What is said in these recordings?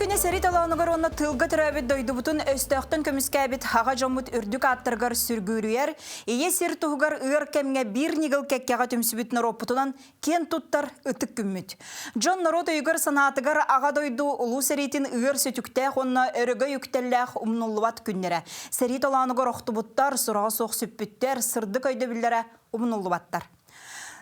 күнэ сэрии толоонугар уонна тыылга төрөөбүт дойдубутун өстөөхтөн көмүскээбит аҕа дьоммут үрдүк ааттарыгар сүргүүрүйэр, ийэ сир туһугар ыар кэмҥэ биир ньыгыл кэккэҕэ түмсүбүт норуоппутунан киэн туттар ытык күммүт. Дьон норуот өйүгэр-санаатыгар Аҕа дойду Улуу сэриитин ыар сүтүктээх уонна өрөгөй үктэллээх умнуллубат күннэрэ. Сэрии толоонугар охтубуттар, сураҕа суох сүппүттэр, сырдык өйдөбүллэрэ умнуллубаттар.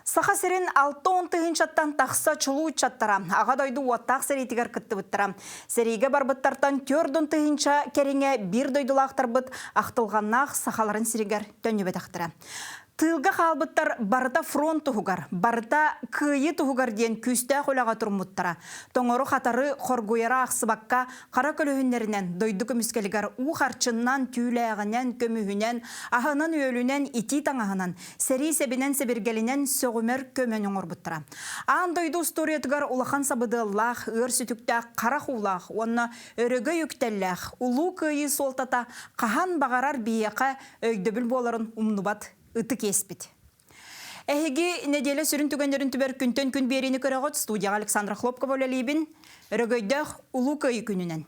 Саха сирин 60 тыһыынчаттан тахса чулуу ыччаттара Аҕа дойду уоттаах сэриитигэр кыттыбыттара. Сэриигэ барбыттартан 40 тыһыынча кэриҥэ биир дойдулаахтарбыт ахтылҕаннаах сахаларын сиригэр төннүбэтэхтэрэ. Тыылга хаалбыттар барыта фронт туһугар, барыта кыайыы туһугар диэн күүстээх үлэҕэ туруммуттара. Тоҥору-хатары хоргуйары аахсыбакка, хара көлөһүннэринэн дойду көмүскэлигэр уу харчыннан, түүлээҕинэн, көмүһүнэн, аһынан-үөлүнэн, итии таҥаһынан, сэрии сэбинэн-сэбиргэлинэн сөҕүмэр көмөнү оҥорбуттара. Аан дойду устуоруйатыгар улахан сабыдыаллаах, ыар сүтүктээх харах уулаах уонна өрөгөй үктэллээх Улуу Кыайыы суолтата хаһан баҕарар биһиэхэ өйдөбүл буоларын умнубат ытык иэспит. Эһиги нэдиэлэ сүрүн түгэннэрин түбэр күнтэн күн биэриини көрөҕүт. Студияҕа Александра Хлопкова үлэлиибин. Өрөгөйдөөх Улуу Кыайыы күнүнэн!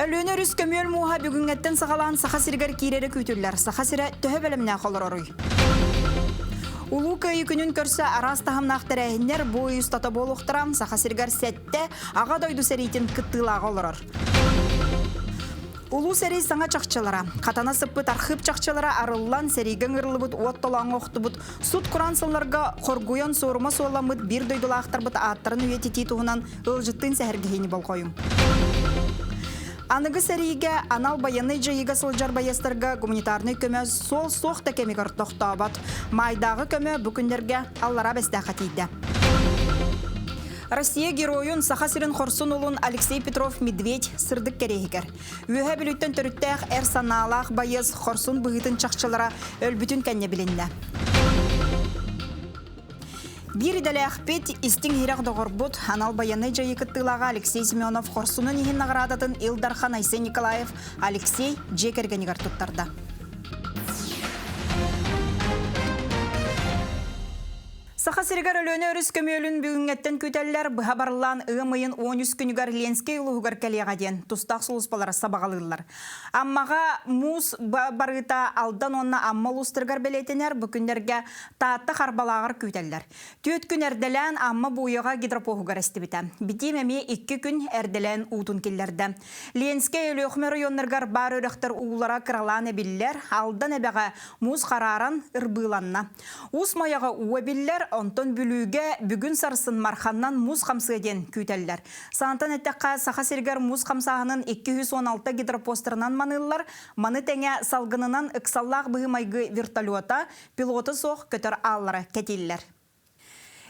Өлүөнэ өрүс көмүөл мууһа бүгүҥҥэттэн саҕалаан Саха сиригэр киирэрэ күүтүллэр. Саха сирэ төһө бэлэмнээх олороруй? Улуу Кыайыы күнүн көрсө араас таһымнаах тэрээһиннэр бу ый устата буолуохтара. Саха сиригэр сэттэ Аҕа дойду сэриитин кыттыылааҕа олорор. Улуу сэрии саҥа чахчылара, хатана сыппыт архыып чахчылара арыллан, сэриигэ ыҥырыллыбыт уот толооҥҥо охтубут, сут-кураан сылларга хоргуйан суорума суолламмыт биир дойдулаахтарбыт ааттарын үйэтитии туһунан ыалдьыттыын сэһэргэһиини болҕойуҥ. Аныгы сэриигэ анал байыаннай дьайыыга сылдьар байыастарга гуманитарнай көмө суол суох да кэмигэр тохтообот. Маайдааҕы көмө бу күннэргэ Аллараа Бэстээххэ тиийдэ. Россия геройун Саха сирин хорсун улун Алексей Петров Медведь сырдык кэриэһигэр. Үөһэ Бүлүүттэн төрүттээх эр санаалаах байыас хорсун быһыытын чахчылара өлбүтүн кэннэ билиннэ. Биир идэлээхпит, истиҥ иһирэх доҕорбут, анал байыаннай дьайыы кыттыылааҕа Алексей Семенов хорсунун иһин наҕараадатын Ил Дархан Айсен Николаев Алексей дьиэ кэргэнигэр туттарда. Саха сиригэр Өлүөнэ өрүс көмүөлүн бүгүҥҥэттэн күүтэллэр, быһа барыллаан ыам ыйын 13 күнүгэр Ленскэй улууһугар кэлиэҕэ диэн тустаах сулууспалара сабаҕалыыллар. Аммаҕа муус барыыта Алдан уонна Амма улуустарыгар бэлиэтэнэр, бу күннэргэ Таатта Харбалааҕар күүтэллэр. Түөрт күн эрдэлээн Амма Бууйаҕа гидропоһугар эстибитэ. Битиим эмиэ 2 күн эрдэлээн уутун киллэрдэ. Ленскэй, Өлүөхүмэ оройуоннарыгар баар үрэхтэр уулара кыралаан эбиллэр, Алдан эбэҕэ муус харааран ырбыыланна. Уус Майаҕа уу эбиллэр, онтон Бүлүүгэ бүгүн сарсын Марханнан муус хамсыа диэн күүтэллэр. Саантан эттэххэ, Саха сиригэр муус хамсааһынын 216 гидропостарынан маныыллар, маны тэҥэ салгынынан ыксаллаах быһыы-майгы вертолета, пилота суох көтөр ааллара кэтииллэр.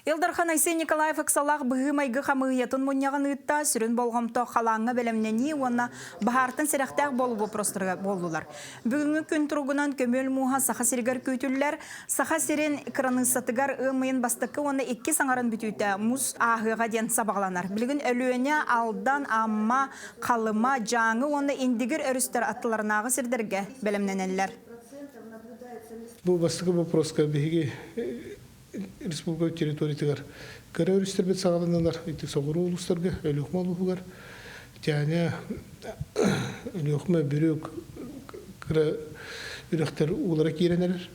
Ил Дархан Айсен Николаев ыксалаах быһыы-майгы хамыыһыйатын мунньаҕын ыытта, сүрүн болҕомто халааҥҥа бэлэмнэнии уонна баһаартан сэрэхтээх буолуу боппуруостарыгар буоллулар. Бүгүҥҥү күн туругунан көмүөл мууһа Саха сиригэр күүтүллэр. Саха сирин кыраныыссатыгар ыам ыйын бастакы уонна иккис аҥарын бүтүүтэ муус ааһыаҕа диэн сабаҕаланар. Билигин Өлүөнэ, Алдан, Амма, Халыма, Дьааҥы уонна Индигир өрүстэр аттыларынааҕы сирдэргэ бэлэмнэнэллэр. Бу бастакы боппуруоска биһиги республика территориятыгар кыра өрүстэрбит саҕаланалар ити соҕуруу улуустарга Өлүөхүмэ улууһугар Тяня Өлүөхүмэ Бүрүк кыра үрэхтэр уулара киирэн эрэр.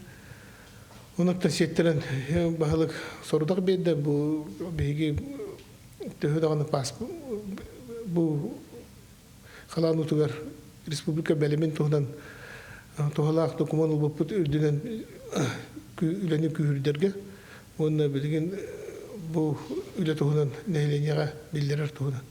Онон сиэттэрэн баһылык сорудах биэрдэ бу биһиги төһө даҕаны бу халаан уутугар республика бэлэмин туһунан туһалаах докумуон ылбыппыт үрдүнэн үлэни күүһүрдэргэ уонна билигин бу үлэ туһунан нэһилиэнньэҕэ биллэрэр туһунан.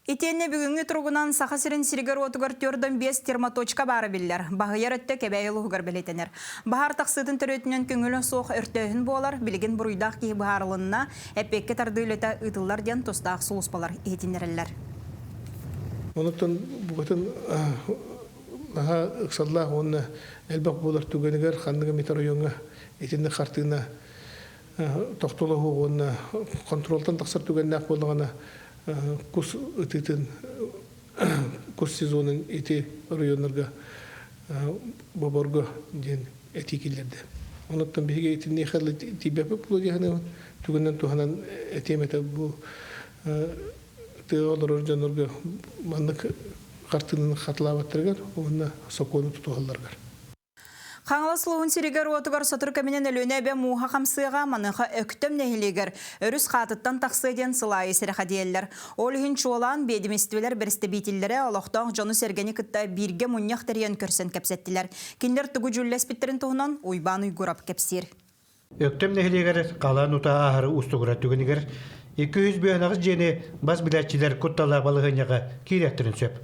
Итиэннэ бүгүҥҥү туругунан Саха сирин сиригэр-уотугар 405 термоточка баара биллэр. Баһыйар өттө Кэбээйи улууһугар бэлиэтэнэр. Баһаар тахсыытын төрүөтүнэн көҥүлэ суох өртөөһүн буолар, билигин буруйдаах киһи быһаарылынна, эппиэккэ тардыы үлэтэ ыытыллар диэн тустаах сулууспалар иһитиннэрэллэр. Онуттан букатын наһаа ыксаллаах уонна элбэх буолар түгэнигэр ханнык эмит оройуоҥҥа итинник хартыына тохтолоһуу уонна хонтуруолтан тахсар түгэннээх буоллаҕына кус ытыытын кус сезонун ити оройуоннарга боборго диэн этии киллэрдэ. Онуттан биһиги итинниэхэ тиийбэппит буолуо дии саныыбын. Түгэнинэн туһанан этиэм этэ бу Тыа олорор дьоннорго маннык хартыынаны хатылаабаттарыгар уонна сокуону тутуһалларыгар. Хаҥалас улууһун сиригэр-уотугар сотору кэминэн Өлүөнэ эбэ мууһа хамсыаҕа, маныаха Өктөм нэһилиэгэр өрүс хаатыттан тахсыа диэн сылаайы сэрэхэдийэллэр. Ол иһин чуолаан биэдимистибэлэр бэрэстэбиитиллэрэ олохтоох дьону-сэргэни кытта бииргэ мунньах тэрийэн көрсөн кэпсэттилэр. Кинилэр тугу дьүүллэспиттэрин туһунан Уйбаан Уйгурап кэпсиир. Өктөм нэһилиэгэр халаан утаа ааһары уустугурар түгэнигэр 258 дьиэни бас билээччилэр кутталлаах балаһыанньаҕа киириэхтэрин сөп.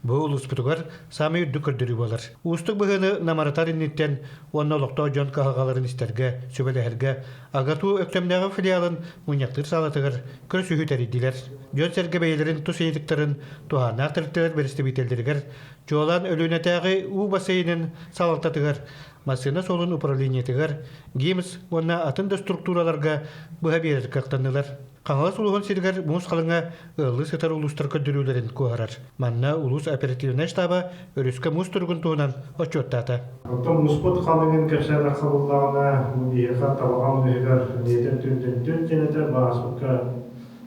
Бу улууспутугар саамай үрдүк көрдөрүү буолар. Уустук быһыыны намыратар инниттэн уонна олохтоох дьон кыһалҕаларын истэргэ, сүбэлэһэргэ АГАТУ Өктөмнөөҕү филиалын мунньахтыыр саалатыгар көрсүһүү тэрийдилэр. Дьон-сэргэ бэйэлэрин тус ыйытыктарын туһааннаах тэрилтэлэр бэрэстэбиитэллэригэр, чуолаан Өлүөнэтээҕи уу бассейнын салалтатыгар массыына суолун управлениетыгар, ГИМС уонна атын да структураларга быһа биэрэр кыахтаннылар. Хаҥалас улууһун сиригэр муус халыҥа ыаллыы сытар улуустар көрдөрүүлэрин куоһарар. Манна улуус оперативнай штаба өрүскэ муус туругун туһунан отчуоттаата. Оттон муспут халыҥын кэпсээтэххэ буллаҕына, бу биһиэхэ Табаҕа муһугар метр түрдэн төрт диэн этэ, бааспыкка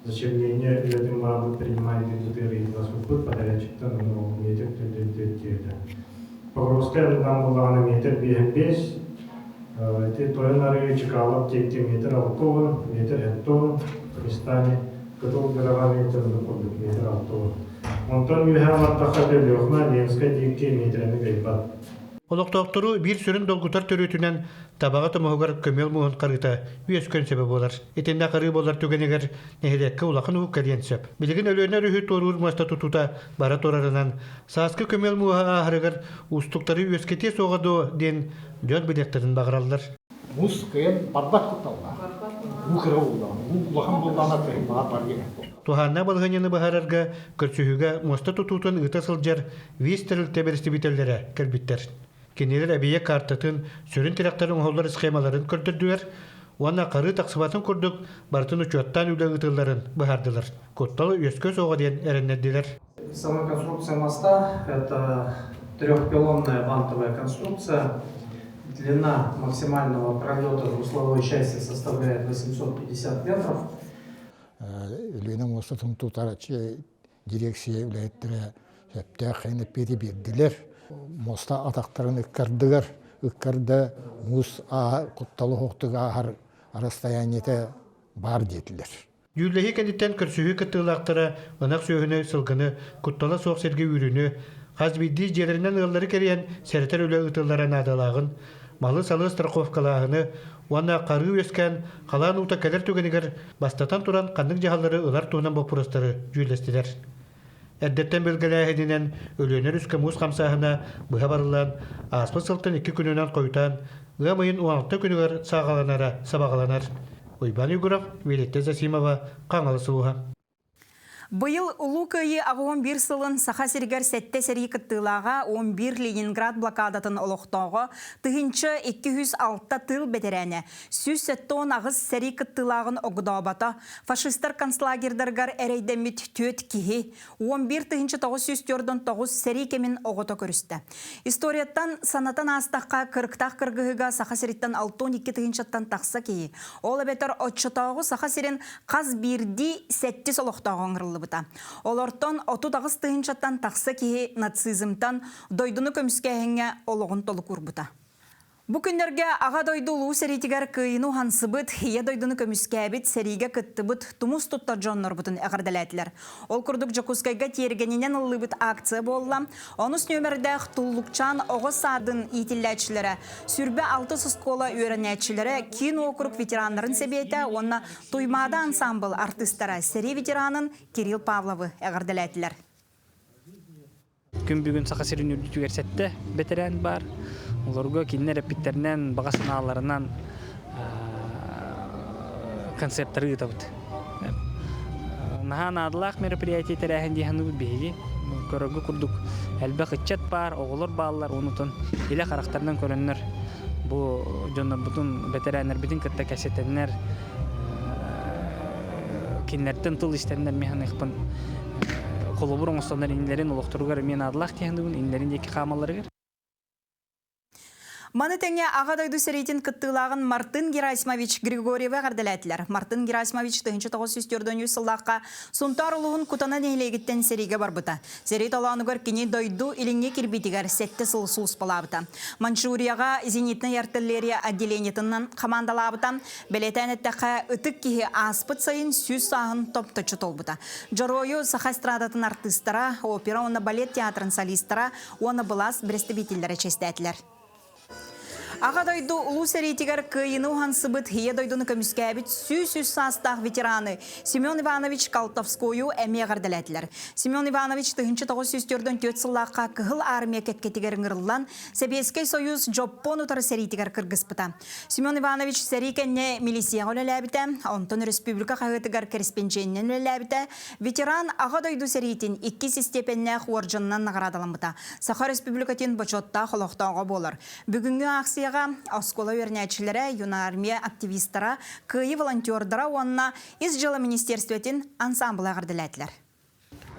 зачернение үлэтин бараммыт принимает ыытыыр подрядчиктан ону метр түрдэн төрт диэтэ. Покровскай аннынан буоллаҕына метр биэһин биэс, ити Тойон Арыы Чкалов диэки метр 60, метр 70, местами Кытыл Гыраҕа метр курдук метр 60. Онтон үөһэ бардахха Өлүөхүмэ, Ленскэй диэки метрэни кыайбат. Олохтоохтору биир сүрүн долгутар төрүөтүнэн Табаҕа тумуһугар көмүөл мууһун харыыта үөскүөн сөбө буолар. Итиннэ харыы буолар түгэнигэр нэһилиэккэ улахан уу кэлиэн сөп. Билигин Өлүөнэ өрүһү туоруур муоста тутуута бара турарынан, сааскы көмүөл мууһа ааһарыгар уустуктары үөскэтиэ суоҕа дуо диэн дьон билиэхтэрин баҕараллар. Муус кыайан барбат кутталлаах. Уу кыра буоллаҕына, уу улахан буоллаҕына кыайан баҕар барыа. Туһааннаах балаһыанньаны быһаарарга көрсүһүүгэ муоста тутуутун ыыта сылдьар ВИС тэрилтэ бэрэстэбиитэллэрэ кэлбиттэр. Кинилэр эбийиэк каартатын, сүрүн тирэхтэр оҥоһуллар схемаларын көрдөрдүлэр уонна харыы тахсыбатын курдук барытын учуоттаан үлэ ыытылларын быһаардылар. Куттал үөскүө суоҕа диэн эрэннэрдилэр. Сама конструкция моста – это трехпилонная вантовая конструкция. Длина максимального пролета узловой части составляет 850 метров. Өлүөнэ муостатын тутар дирекция үлэһиттэрэ сөптөөх эппиэти биэрдилэр. Муоста атахтарын ыккардыгар ыккарда муус кутталы оһохтук ааһар расстояниета баар диэтилэр. Дьүүллэһии кэнниттэн көрсүһүү кыттыылаахтара ынах сүөһүнү, сылгыны, куттала суох сиргэ үүрүүнү, хас биирдии дьиэлэринэн ыаллары кэрийэн сэрэтэр үлэ ыытыллара наадалааҕын, малы-салы страховкалааһыны уонна харыы үөскээн халаан уута кэлэр түгэнигэр бастатан туран ханнык дьаһаллары ылар туһунан боппуруостары дьүүллэстилэр. Эрдэттэн билгэлээһининэн Өлүөнэ өрүскэ муус хамсааһына быһа барыллаан, ааспыт сылтан икки күнүнэн хойутаан, ыам ыйын 16 күнүгэр саҕаланара сабаҕаланар. Уйбаан Егоров, Виолетта Засимова, Хаҥалас улууһа. Быйыл Улуу Кыайыы 81 сылын Саха сиригэр сэттэ сэрии кыттыылааҕа, 11 Ленинград блокадатын олохтооҕо, 1206 тыыл бэтэрээнэ, 178 сэрии кыттыылааҕын огдообото, фашистар концлагердарыгар эрэйдэммит түөрт киһи, 11 949 сэрии кэмин оҕото көрүстэ. Историяттан санатан аастахха, кырыктаах кыргыһыыга Саха сириттэн 62 тыһыынчаттан тахса киһи, ол эбэтэр оччотооҕу Саха сирин хас биирдии сэттис олохтооҕо ыҥырыллыбыта. Олортон 38 тыһыынчаттан тахса киһи нацизмтан дойдуну көмүскээһиҥҥэ олоҕун толук уурбута. Бу күннэргэ Аҕа дойду Улуу сэриитигэр кыайыыны уһансыбыт, Ийэ дойдуну көмүскээбит, сэриигэ кыттыбыт, тумус туттар дьоннорбутун эҕэрдэлээтилэр. Ол курдук Дьокуускайга тиэргэнинэн ыллыыбыт акция буолла. Онус нүөмэрдээх Туллукчаан оҕо саадын иитиллээччилэрэ, Сүрбэ алтыс оскуола үөрэнээччилэрэ, киин уокурук ветераннарын сэбиэтэ уонна Туймаада ансаамбыл артыыстара сэрии ветеранын Кирилл Павловы эҕэрдэлээтилэр. Күн бүгүн Саха сирин үрдүтүгэр сэттэ бэтэрээн баар. Олорго кинилэр эппиттэринэн, баҕа санааларынан концерттары ыытабыт. Наһаа наадалаах мероприятие тэрээһин дии саныыбыт биһиги. Көрөргө курдук элбэх ыччат баар, оҕолор бааллар, онутун илэ харахтарынан көрөннөр бу дьоннорбутун, бэтэрээннэрбитин кытта кэпсэтэннэр кинилэртэн тыл истэннэр мин саныахпын холобур оҥостоннор иннилэрин олохторугар эмиэ наадалаах дии саныыбын иннилэрин диэки хаамалларыгар. Маны тэҥэ Аҕа дойду сэриитин кыттыылааҕын Мартын Герасимович Григорьевы эҕэрдэлээтилэр. Мартын Герасимович 1943 сыллаахха Сунтаар улууһун Кутана нэһилиэгиттэн сэриигэ барбыта. Сэрии толоонугар кини дойду илиҥҥи кирбиитигэр сэттэ сыл сулууспалаабыта. Манчжурияҕа зенитнай артиллерия отделениетынан хамаандалаабыта. Бэлиэтээн эттэххэ, ытык киһи ааспыт сайын 100 сааһын томточчу толбута. Дьоруойу саха эстрадатын артыыстара, опера уонна балет театрын солистара уонна былаас бэрэстэбиитэллэрэ чиэстээтилэр. Аҕа дойду Улуу сэриитигэр кыайыыны уһансыбыт Ийэ дойдуну көмүскээбит 103 саастаах ветераны Семен Иванович Колтовскойу эмиэ эҕэрдэлээтилэр. Семен Иванович 1944 сыллаахха Кыһыл Армия кэккэтигэр ыҥырыллан, Сэбиэскэй Союз Дьоппуон утары сэриитигэр кыргыспыта. Семен Иванович сэрии кэннэ милицияҕа үлэлээбитэ, онтон республика хаһыатыгар кэрэспэндьиэнинэн үлэлээбитэ, Ветеран Аҕа дойду сэриитин иккис истиэпэннээх уордьанынан наҕараадаламмыта. Саха Республикатын бочуоттаах олохтооҕо буолар. Бүгүҥҥү аахсыйаҕа оскуола үөрэнээччилэрэ, юнармия активистара, Кыайыы волонтердара уонна Ис дьыала министиэристибэтин ансаамбыла эҕэрдэлээтилэр.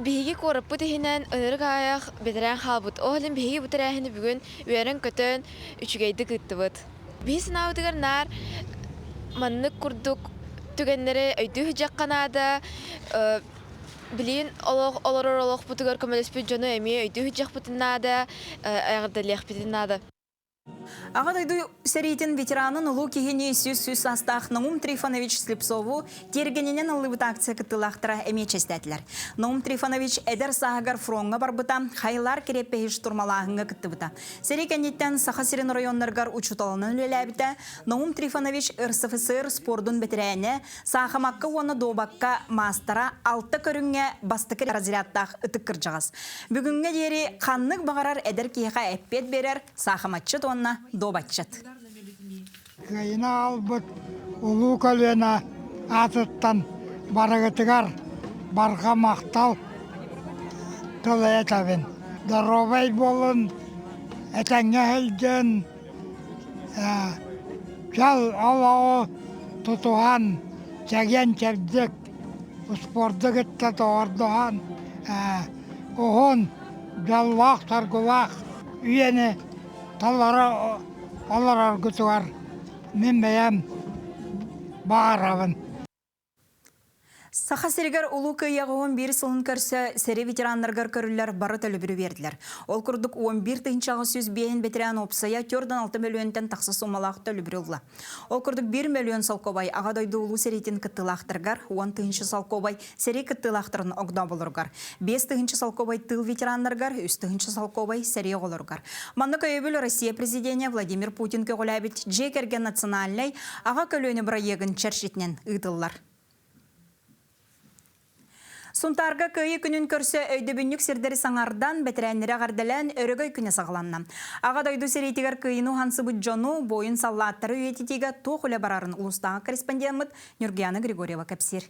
Биһиги куораппыт иһинэн ынырык аайах бэтэрээн хаалбыт. Ол иһин биһиги бу тэрээһини бүгүн үөрэн-көтөн үчүгэйдик ыыттыбыт. Биһи санаабытыгар наар маннык курдук түгэннэри өйдүү сылдьыахха наада. Билигин олох олорор олохпутугар көмөлөспүт дьону эмиэ өйдүү сылдьыахпытын наада, эҕэрдэлиэхпитин наада. Аҕа дойду сэриитин ветеранын улуу киһини 100 саастаах Наум Трифонович Слепцову тиэргэнинэн ыллыбыт акция кыттыылаахтара эмиэ чэстээтилэр. Наум Трифонович эдэр сааһыгар фроҥҥа барбыта, Хайлар кириэппэһи штурмалааһыҥҥа кыттыбыта. Сэрии кэнниттэн Саха сирин оройуоннарыгар учууталынан үлэлээбитэ. Наум Трифонович РСФСР спордун бэтэрээнэ, саахымакка уонна дуобакка маастара, алта көрүҥҥэ бастакы разрядтаах ытык кырдьаҕас. Бүгүҥҥэ диэри ханнык баҕарар эдэр киһиэхэ эппиэт биэрэр саахыматчыт уонна дуобатчыт. Кыайыны аҕалбыт улуу көлүөнэ аатыттан барыгытыгар барҕа махтал тыл этэбин. Доруобай буолун, этэҥҥэ сылдьын, чөл олоҕу тутуһан, чэгиэн-чэбдик, спорду кытта доҕордоһон, уһун, дьоллоох-соргулаах үйэни толоро олороргутугар мин бэйэм баҕарабын. Саха сиригэр Улуу Кыайыы 11 сылын көрсө сэрии ветераннарыгар көрүллэр бары төлөбүрү биэрдилэр. Ол курдук 11 805 ветеран уопсайа 4,6 мөлүйүөнтэн тахса суумалаах төлөбүрү ылла. Ол курдук 1 мөлүйүөн солкуобай Аҕа дойду Улуу сэриитин кыттыылаахтарыгар, 10 тыһыынча солкуобай сэрии кыттыылаахтарын огдооболоругар, 5 тыһыынча солкуобай тыыл ветераннарыгар, 3 тыһыынча солкуобай сэрии оҕолоругар. Маннык өйөбүл Россия президенэ Владимир Путин көҕүлээбит Дьиэ кэргэн национальнай аҕа көлүөнэ бырайыагын чэрчитинэн ыытыллар. Сунтаарга Кыайыы күнүн көрсө өйдөбүнньүк сирдэри саҥардан, бэтэрээннэри эҕэрдэлээн Өрөгөй күнэ саҕаланна. Аҕа дойду сэриитигэр кыайыыны уһансыбыт дьону, буойун саллааттары үйэтитиигэ туох үлэ барарын улуустааҕы корреспондеммыт Нюргияна Григорьева кэпсиир.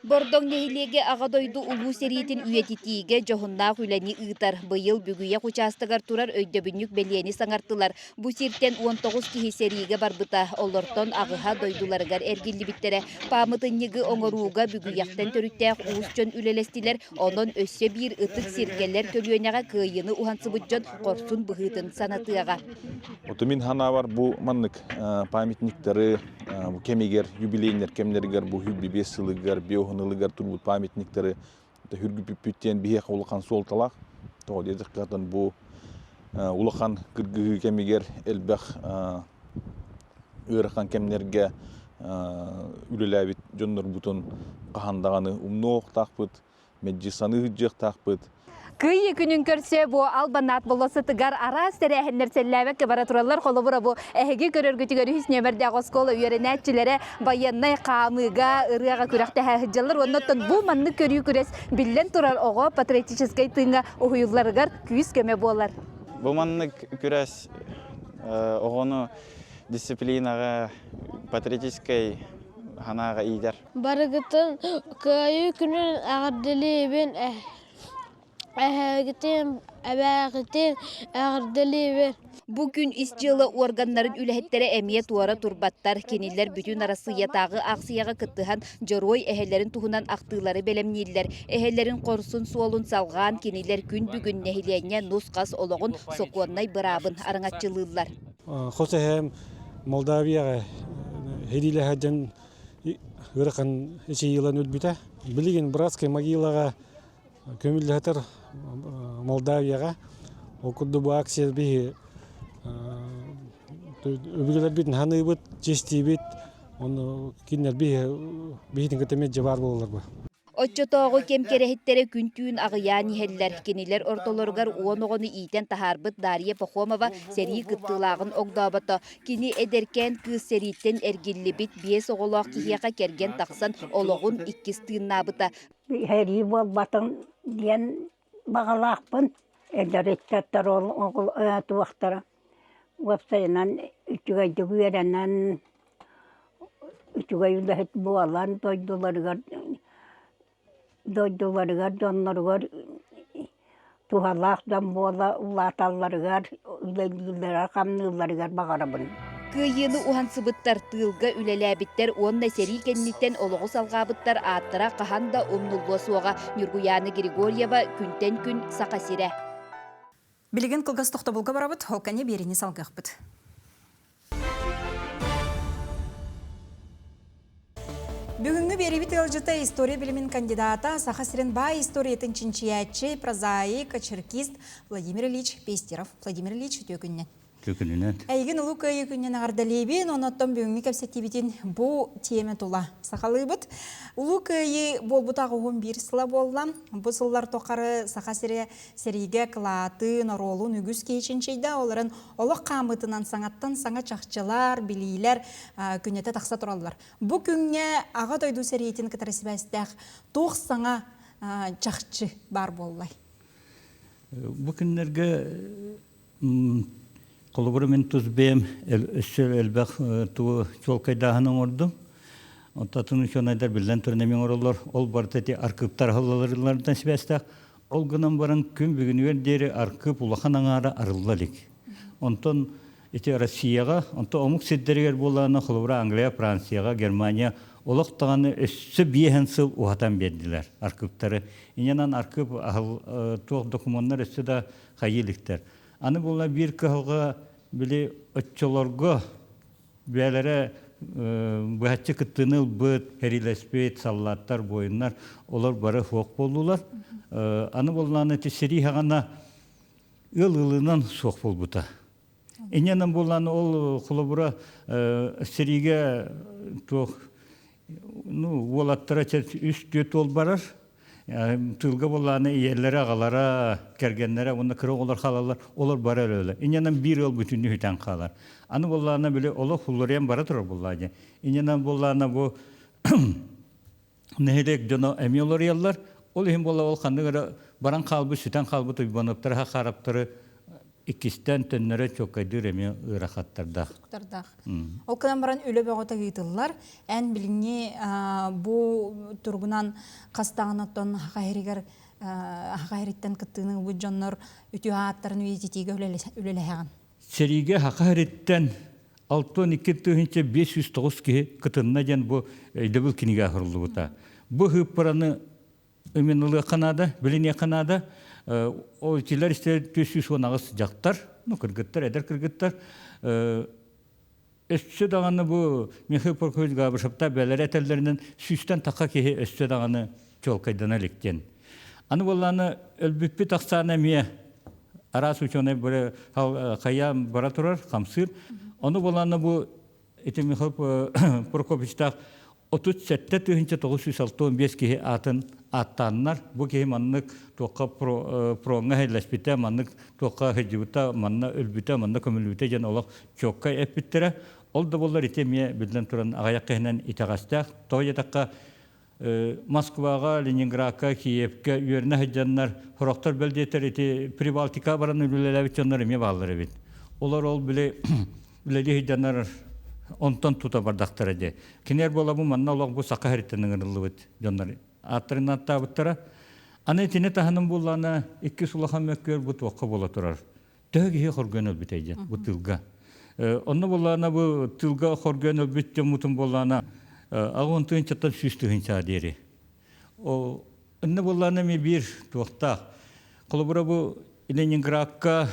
Бордоҥ нэһилиэгэ Аҕа дойду Улуу сэриитин үйэтитиигэ дьоһуннаах үлэни ыытар. Быйыл Бүгүйэх учаастагар турар өйдөбүнньүк бэлиэни саҥартылар. Бу сиртэн 19 киһи сэриигэ барбыта, олортон аҕыһа дойдуларыгар эргиллибиттэрэ. Паамытынньыгы оҥорууга Бүгүйэхтэн төрүттээх уус дьон үлэлэстилэр, онон өссө биир ытык сиргэлэр көлүөнэҕэ кыайыыны уһансыбыт дьон хорсун быһыытын санатыаҕа. Оту мин ханаабар бу маннык памятниктары бу кэмигэр юбилейнер кэмнэригэр бу 105 сылыгар биоһун ылыгар турбут памятниктары хүргүпүппүт диэн биһиэхэ улахан суолталаах. Тоҕо диэтэххэ бу улахан кыргыһыы кэмигэр элбэх ыарахан кэмнэргэ үлэлээбит дьоннорбутун хаһан даҕаны умнуохтаахпыт, мэлдьи саныы сылдьыахтаахпыт. Кыайыы күнүн көрсө бу Албанаат болуоссатыгар араас тэрээһиннэр сэллээбэккэ бара тураллар. Холобура бу эһиги көрөргүтүгэр үһүс нүөмэрдээх оскуола үөрэнээччилэрэ байыаннай хаамыыга, ырыаҕа күрэхтэһэ сылдьаллар. Уонна оттон бу маннык көрүү күрэс биллэн турар оҕо патриотическай тыыҥҥа уһуйулларыгар күүс-көмө буолар. Бу маннык күрэс оҕону дисциплинаҕа, патриотическай санааҕа иитэр. Барыгытын Кыайыы күнүн эҕэрдэлиибин! Эһээгитин, эбээҕитин эҕэрдэлиибин. Бу күн ис дьыала органнарын үлэһиттэрэ эмиэ туора турбаттар. Кинилэр бүтүн Арассыыйатааҕы аахсыйаҕа кыттыһан дьоруой эһэлэрин туһунан ахтыылары бэлэмнииллэр. Эһэлэрин хорсун суолун салҕаан кинилэр күн бүгүн нэһилиэнньэ нус-хас олоҕун сокуоннай быраабын араҥаччылыыллар. Хос эһэм Молдавияҕа сэриилэһэ дьон ыарахан эчэйиилэн өлбүтэ. Билигин братскай могилаҕа көмүллэһэтэр Молдавияҕа. Ол курдук бу акция биһи өбүгэлэрбитин ханыыбыт, чиэстиибит, ону кинилэр биһи биһитин кытта эмиэ дьыбаар буолаллар бу. Оччотооҕу кэм кэрэһиттэрэ күн-түүн аҕыйаан иһэллэр. Кинилэр ортолоругар 10 оҕону иитэн таһаарбыт Дарья Пахомова сэрии кыттыылааҕын огдообото. Кини эдэркээн кыыс сэрииттэн эргиллибит биэс оҕолоох киһиэхэ кэргэн тахсан олоҕун иккис тыыннаабыта. Сэрии буолбатын диэн баҕалаахпын. Эдэр ыччаттар ол туохтара уопсайынан үчүгэйдик үөрэнэн, үчүгэй үлэһит буолан дойдуларыгар дойдуларыгар дьонноругар туһалаах дьон буола улааталларыгар, үлэлииллэригэр-хамныылларыгар баҕарабын. Кыайыыны уһансыбыттар, тыылга үлэлээбиттэр уонна сэрии кэнниттэн олоҕу салҕаабыттар ааттара хаһан да умнуллуо суоҕа. Ньургуйаана Григорьева, Күнтэн күн, Саха сирэ. Билигин кылгас тохтобулга барабыт, ол кэннэ биэриини салгыахпыт. Бүгүҥҥү биэриибит ыалдьыта история билимин кандидата, Саха сирин баай историятын чинчийээччи, прозаик, очеркист Владимир Ильич Пестеров. Владимир Ильич, үтүө күннэн. Үтүө күнүнэн. Эйигин Улуу Кыайыы күнүнэн эҕэрдэлиибин, онон бүгүҥҥү кэпсэтиибитин бу тиэмэ тула сахалыыбыт. Улуу Кыайыы буолбута аҕыһын биир сыла буолла. Бу сыллар тухары Саха сирэ сэриигэ кылаатын, оруолун үгүс киһи чинчийдэ. Олорон олох хаамыытынан саҥаттан саҥа чахчылар, билиилэр күннэтэ тахса тураллар. Бу күҥҥэ Аҕа дойду сэриитин кытары сибээстээх туох саҥа чахчы баар буоллай? Бу күннэргэ холобура мин тус бэйэм өссө элбэх тугу чуолкайдааһын оҥордум. Оттон учуонайдар биллэн туран эмиэ оҥороллор. Ол барыта ити аркыыптар аһыллаларынан сибээстээх. Ол гынан баран күн бүгүнүгэр диэри аркыып улахан аҥаара арылла илик. Онтон ити Россияҕа, онтон омук сирдэригэр буоллаҕына, холобура Англия, Францияҕа, Германия олох даҕаны өссө биэһэн сыл уһатан биэрдилэр аркыыптары. Инньэнэн аркыып аһыл туох докумуоннар өссө да хайыы иликтэр. Аны буолла биир кыһалҕа били оччолорго бэйэлэрэ быһаччы кыттыыны ылбыт, сэриилэспит саллааттар, буойуннар олор бары суох буоллулар. Аны буоллаҕына ити сэрии хаҕана ыал ыалынан суох буолбута. Инньэнэн буоллаҕына ол холобура сэриигэ туох ну уолаттара үс-түөрт уол барар. Тыылга буоллаҕына ийэлэрэ, аҕалара, кэргэннэрэ уонна кыра оҕолор хаалаллар, олор бары өлөллөр. Инньэнэн биир ыал бүтүннүү сүтэн хаалар. Аны буоллаҕына били олох уларыйан бара турар буоллаҕа дии. Инньэнэн буоллаҕына бу нэһилиэк дьоно эмиэ уларыйаллар. Ол иһин буолла ол ханнык эрэ баран хаалбыт, сүтэн хаалбыт Уйбаныаптары, Хахараптары иккистээн төннөрө чуоккайдыыр эмиэ ыарахаттардаах. Уустуктардаах. Ол гынан баран үлэ бөҕөтө ыытыллар. Эн билиҥҥи бу туругунан хас даҕаны оттон Саха сиригэр Саха сириттэн кыттыыны ылбыт дьоннор үтүө ааттарын үйэтитиигэ үлэлэһэҕин. Сэриигэ Саха сириттэн 62 509 киһи кытынна диэн бу өйдөбүл кинигэ оҥоһуллубута. Бу ыыппараны ылыахха наада, билиниэххэ наада. Ол итилэр истэр 418 дьахтар, ну кыргыттар, эдэр кыргыттар өссө даҕаны бу Михаил Прокофьевич Габышевта бэлэрэ этэллэринэн сүүстэн тахха киһи өссө даҕаны чуолкайдана илик диэн. Аны буоллааны өлбүппүт ахсаана эмиэ араас ученый бары хайаан бара турар, хамсыыр. Ону буоллааны бу ити Михаил Прокопьевичтаах 37 965 киһи аатын ааттааннар, бу киһи маннык туохха фроҥҥа сэллэспитэ, маннык туохха сылдьыбыта, манна өлбүтэ, манна көмүллүбүтэ диэн олох чуоккай эппиттэрэ. Ол да буоллар ити эмиэ биллэн туран аҕыйах киһинэн итэҕэстээх. Тоҕо диэтэххэ Москваҕа, Ленинградка, Киевкэ үөрэнэ сылдьаннар, сорохтор бэл диэтэр ити Прибалтика баран үлэлээбит дьоннор эмиэ бааллар эбит. Олор ол били үлэлии сылдьаннар онтон тута бардахтара дии. Кинилэр буолабын манна олох бу саха сириттэн ыҥырыллыбыт дьоннор ааттарын ааттаабыттара. Аны итини таһынан буоллаҕына иккис улахан мөккүөр бу туохха буола турар. Төһө киһи хоргуйан өлбүтэй диэн бу тылга. Онно буоллаҕына бу тылга хоргуйан өлбүт дьоммутун буоллаҕына аҕыс тыһыынчаттан 100 тыһыынчаҕа диэри. Онно буоллаҕына эмиэ биир туохтаах. Холобура бу Ленинградка,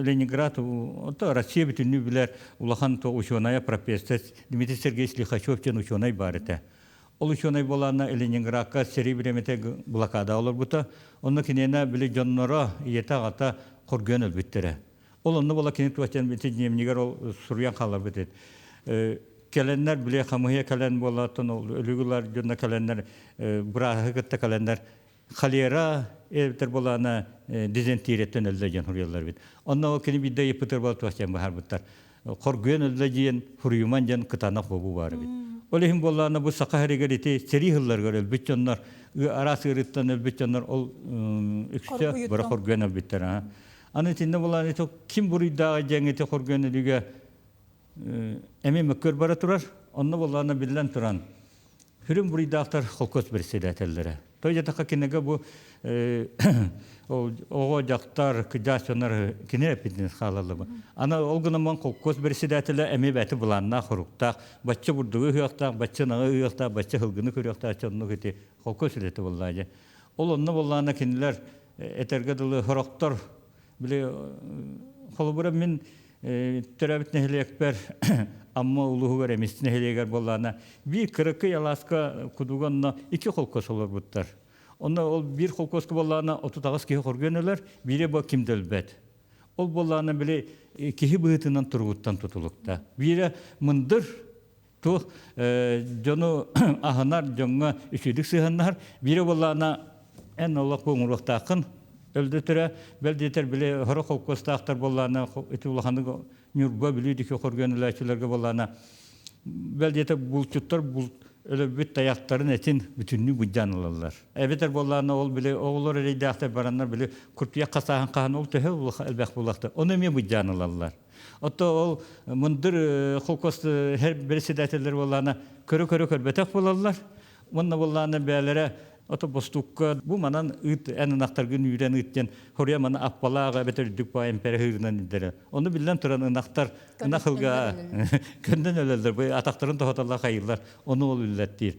Ленинград, ото Россия бүтүннүү билэр улахан учуонайа профессор Дмитрий Сергеевич Лихачев диэн учуонай баар этэ. Ол учуонай буолаанна Ленинградка сэрии бириэмэтэ блокада олорбута. Онно киниэнэ били дьонноро, ийэтэ-аҕата хоргуйан өлбүттэрэ. Ол онно буола кини туохтан бити дневнигэр ол суруйан хаалларбыт эт. Кэлэннэр били хамыһыйа кэлэн буолааттан ол өлүгүлар дьонно кэлэннэр бырааһы кытта кэлэннэр холера эбэтэр буолаана дизентерияттан өллө диэн суруйаллар эбит. Онно ол кини биирдэ ыйыппытыгар буола туох диэн быһаарбыттар. Хоргуйан өллө диэн суруйуман диэн кытаанах буолуу баар эбит. Ол иһин буоллаҕына бу саха сиригэр ити сэрии сылларыгар өлбүт дьоннор, араас ыарыыттан өлбүт дьоннор ол үксэ бары хоргуйан өлбүттэр. Аны итиннэ буолан ити ким буруйдааҕый диэн ити хоргуйан өлүүгэ эмиэ мөккүөр бара турар. Онно буоллаҕына биллэн туран Хүрүн буруйдаахтар холкуос председателлэрэ. Той дьатаха кинигэ бу оҕо дьахтар кыдьаас дьоннор кини эппитинэн хаалаллар. Аны ол гынан холкуос председателэ эмиэ бэти былааннаах хоруктаах, бачча бурдугу ыһыахтаах, бачча ынаҕы ыһыахтаах, бачча сылгыны көрүөхтээх дьоннук ити холкуос үлэтэ буоллаа дьэ. Ол онно буоллаҕына кинилэр этэргэ дылы сорохтор били холобура мин төрөөбүт нэһилиэкпэр Амма улууһугар Эмис нэһилиэгэр буоллаҕына биир кыракый алааска кудуга онно икки холкуос олорбуттар. Онно ол биир холкуоска буоллаҕына 38 киһи хоргуйан өлөр, биирэ бу ким да өлбөт. Ол буоллаҕына били киһи быһыытынан туругуттан тутулукта. Биирэ мындыр туох дьону аһынар, дьоҥҥо үчүгүйдүк сыһыаннаһар. Биирэ буоллаҕына эн олох оҥоруохтааххын өлдөтөрө, бэл диэтэр били хоро холкуостаахтар буоллаҕына ити улаханнык Ньурба, Бүлүү диэки хоргуйан өлөөччүлэргэ буоллаҕына бэл диэтэр булчуттар булт өлөрбүт тайахтарын этин бүтүннүү быдьаан ылаллар. Эбэтэр буоллаҕына ол били оҕолор эрэйдээхтэр бараннар били куртуйах хасааһын хаһан ол төһө элбэх буоллахта ону эмиэ быдьаан ылаллар. Отто ол мындыр холкуос председателлэр буоллаҕына көрө-көрө көрбөтөх буолаллар. Уонна буоллаҕына бэйэлэрэ ото бостукка бу манан ыыт эн ынахтаргын үүрэн ыыт диэн хоруйа маны аппалаах эбэтэр үрдүк баай эмпэрэ ыһыырынан илдэрэ. Ону биллэн туран ынахтар ынах ылга көндөн өлөллөр бу атахтарын тоһотоллор хайыыллар ону ол үллэттиир.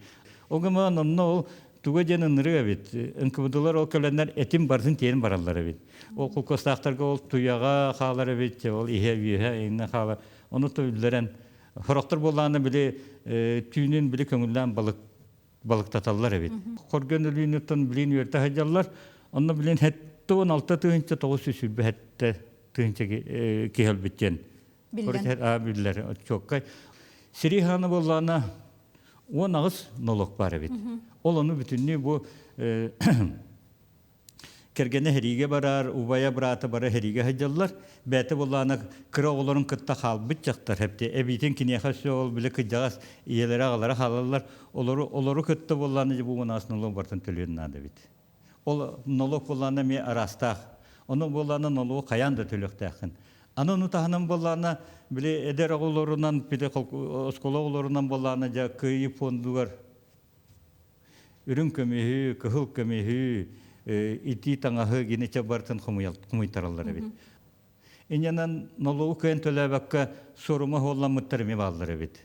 Ол гынан онно ол туга диэн ынырык эбит. НКВДлар ол кэлэннэр этин барытын тиэрин бараллар эбит. Ол холкуостаахтарга ол туйаҕа хаалар эбит, ол иһэ-үөһэ иннэ хаалар. Ону үллэрэн сорохтор буоллаҕына били түүнүн били көҥүллээн балык балыктаталлар эбит. Хоргон өлүүнүттэн билин үөртэ сылдьаллар. Онно билин 76 тыһыынча 927 тыһыынча киһи өлбүт диэн. Биллэр. Чуоккай. Сирии хаана буоллаҕына 18 нолуок баар эбит. Ол ону бүтүннүү бу кэргэнэ сэриигэ барар, убайа быраата бары сэриигэ сылдьаллар. Бэйэтэ буоллаҕына кыра оҕолорун кытта хаалбыт дьахтар эбит. Эбиитин киниэхэ өссө ол били кырдьаҕас ийэлэрэ аҕалара хаалаллар. Олору олору кытта буоллаҕына дьэ бу мунаас нолуок барытын төлүөн наада эбит. Ол нолуок буоллаҕына эмиэ араастаах. Ону буоллаҕына нолуогу хайаан да төлүөхтээххин. Аны ону таһынан буоллаҕына били эдэр оҕолорунан били оскуола оҕолорунан буоллаҕына дьэ кыайыы фондугар үрүҥ көмүһү, кыһыл көмүһү, итии таҥаһы гинече барытын хомуйтараллар эбит. Инньэнэн нолуогу кыайан төлөөбөккө суорума суолламмыттар эмиэ бааллар эбит.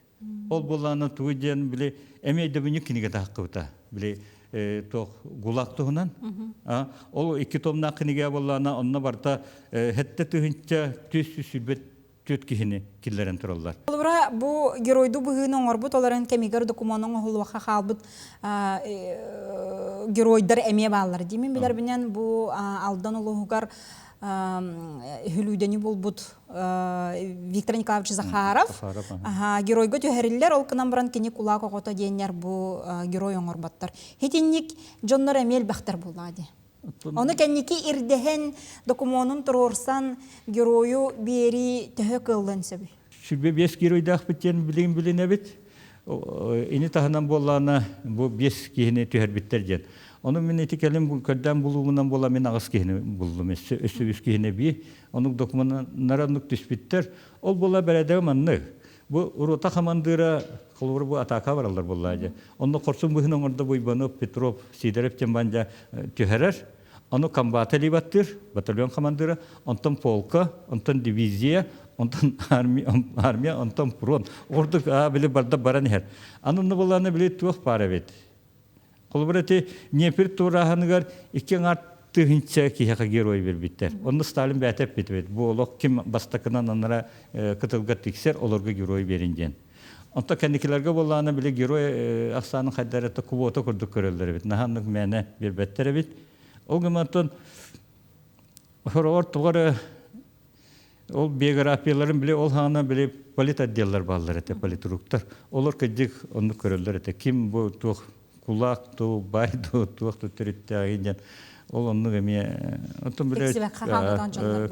Ол буоллаҕына тугу диэн били эмиэ өйдөбүнньүк кинигэ таһыккыбыта. Били туох ГУЛАГ туһунан. Ол икки томнаах кинигэ буоллаҕына онно барыта сэттэ тыһыынча 424 киһини киллэрэн тураллар. Холобура, бу геройдуу быһыыны оҥорбут олорон кэмигэр докумуон оҥоһуллуохха хаалбыт геройдар эмиэ бааллар. Дии мин билэрбинэн бу Алдан улууһугар хүлүүдэни булбут Виктор Николаевич Захаров геройга түһэриллэр, ол гынан баран кини кулаак оҕото диэннэр бу герой оҥорботтор. Итинник дьоннор эмиэ элбэхтэр буоллаҕа дии. Ону кэнники ирдэһэн, докумуонун туруорсан геройу биэрии төһө кыаллыан сөбүй? 25 геройдаахпыт диэн билигин билинэбит. Ини таһынан буоллаҕына бу биэс киһини түһэрбиттэр диэн. Ону мин ити кэлин көрдөөн булуумунан буола мин аҕыс киһини буллум. Өссө өссө үс киһини эбии. Оннук докумуоннара оннук түспүттэр. Ол буола бэрэдэгэ маннык. Бу рота хамандыыра холобур бу атака бараллар буоллаа дьэ. Онно хорсун быһын оҥордо Буйбанов, Петров, Сидоров диэн бандьа түһэрэр. Ону комбата либаттыыр, батальон хамандыыра, онтон полка, онтон дивизия, онтон армия, армия, онтон фронт. Ордук аа били барда баран иһэр. Аны онно буоллаҕына били туох баар эбит. Холобур эти Днепр туорааһыныгар икки аҥаар тыһыынча киһиэхэ герой биэрбиттэр. Онно Сталин бэйэтэ эппит эбит. Бу олох ким бастакынан анара кытылга тиксэр, олорго герой биэрин диэн. Онто кэнникилэргэ буоллаҕына били герой ахсаанын хайдар это квота курдук көрөллөр эбит. Наһаа оннук мээнэ биэрбэттэр эбит. Ол гынан хороҕор туга эрэ ол биографияларын били ол хаана били политотделлар бааллар этэ, политруктар. Олор кырдьык оннук көрөллөр этэ. Ким бу туох кулаак туу, баай дуу, туох да төрүттээҕин диэн ол оннук эмиэ оттон били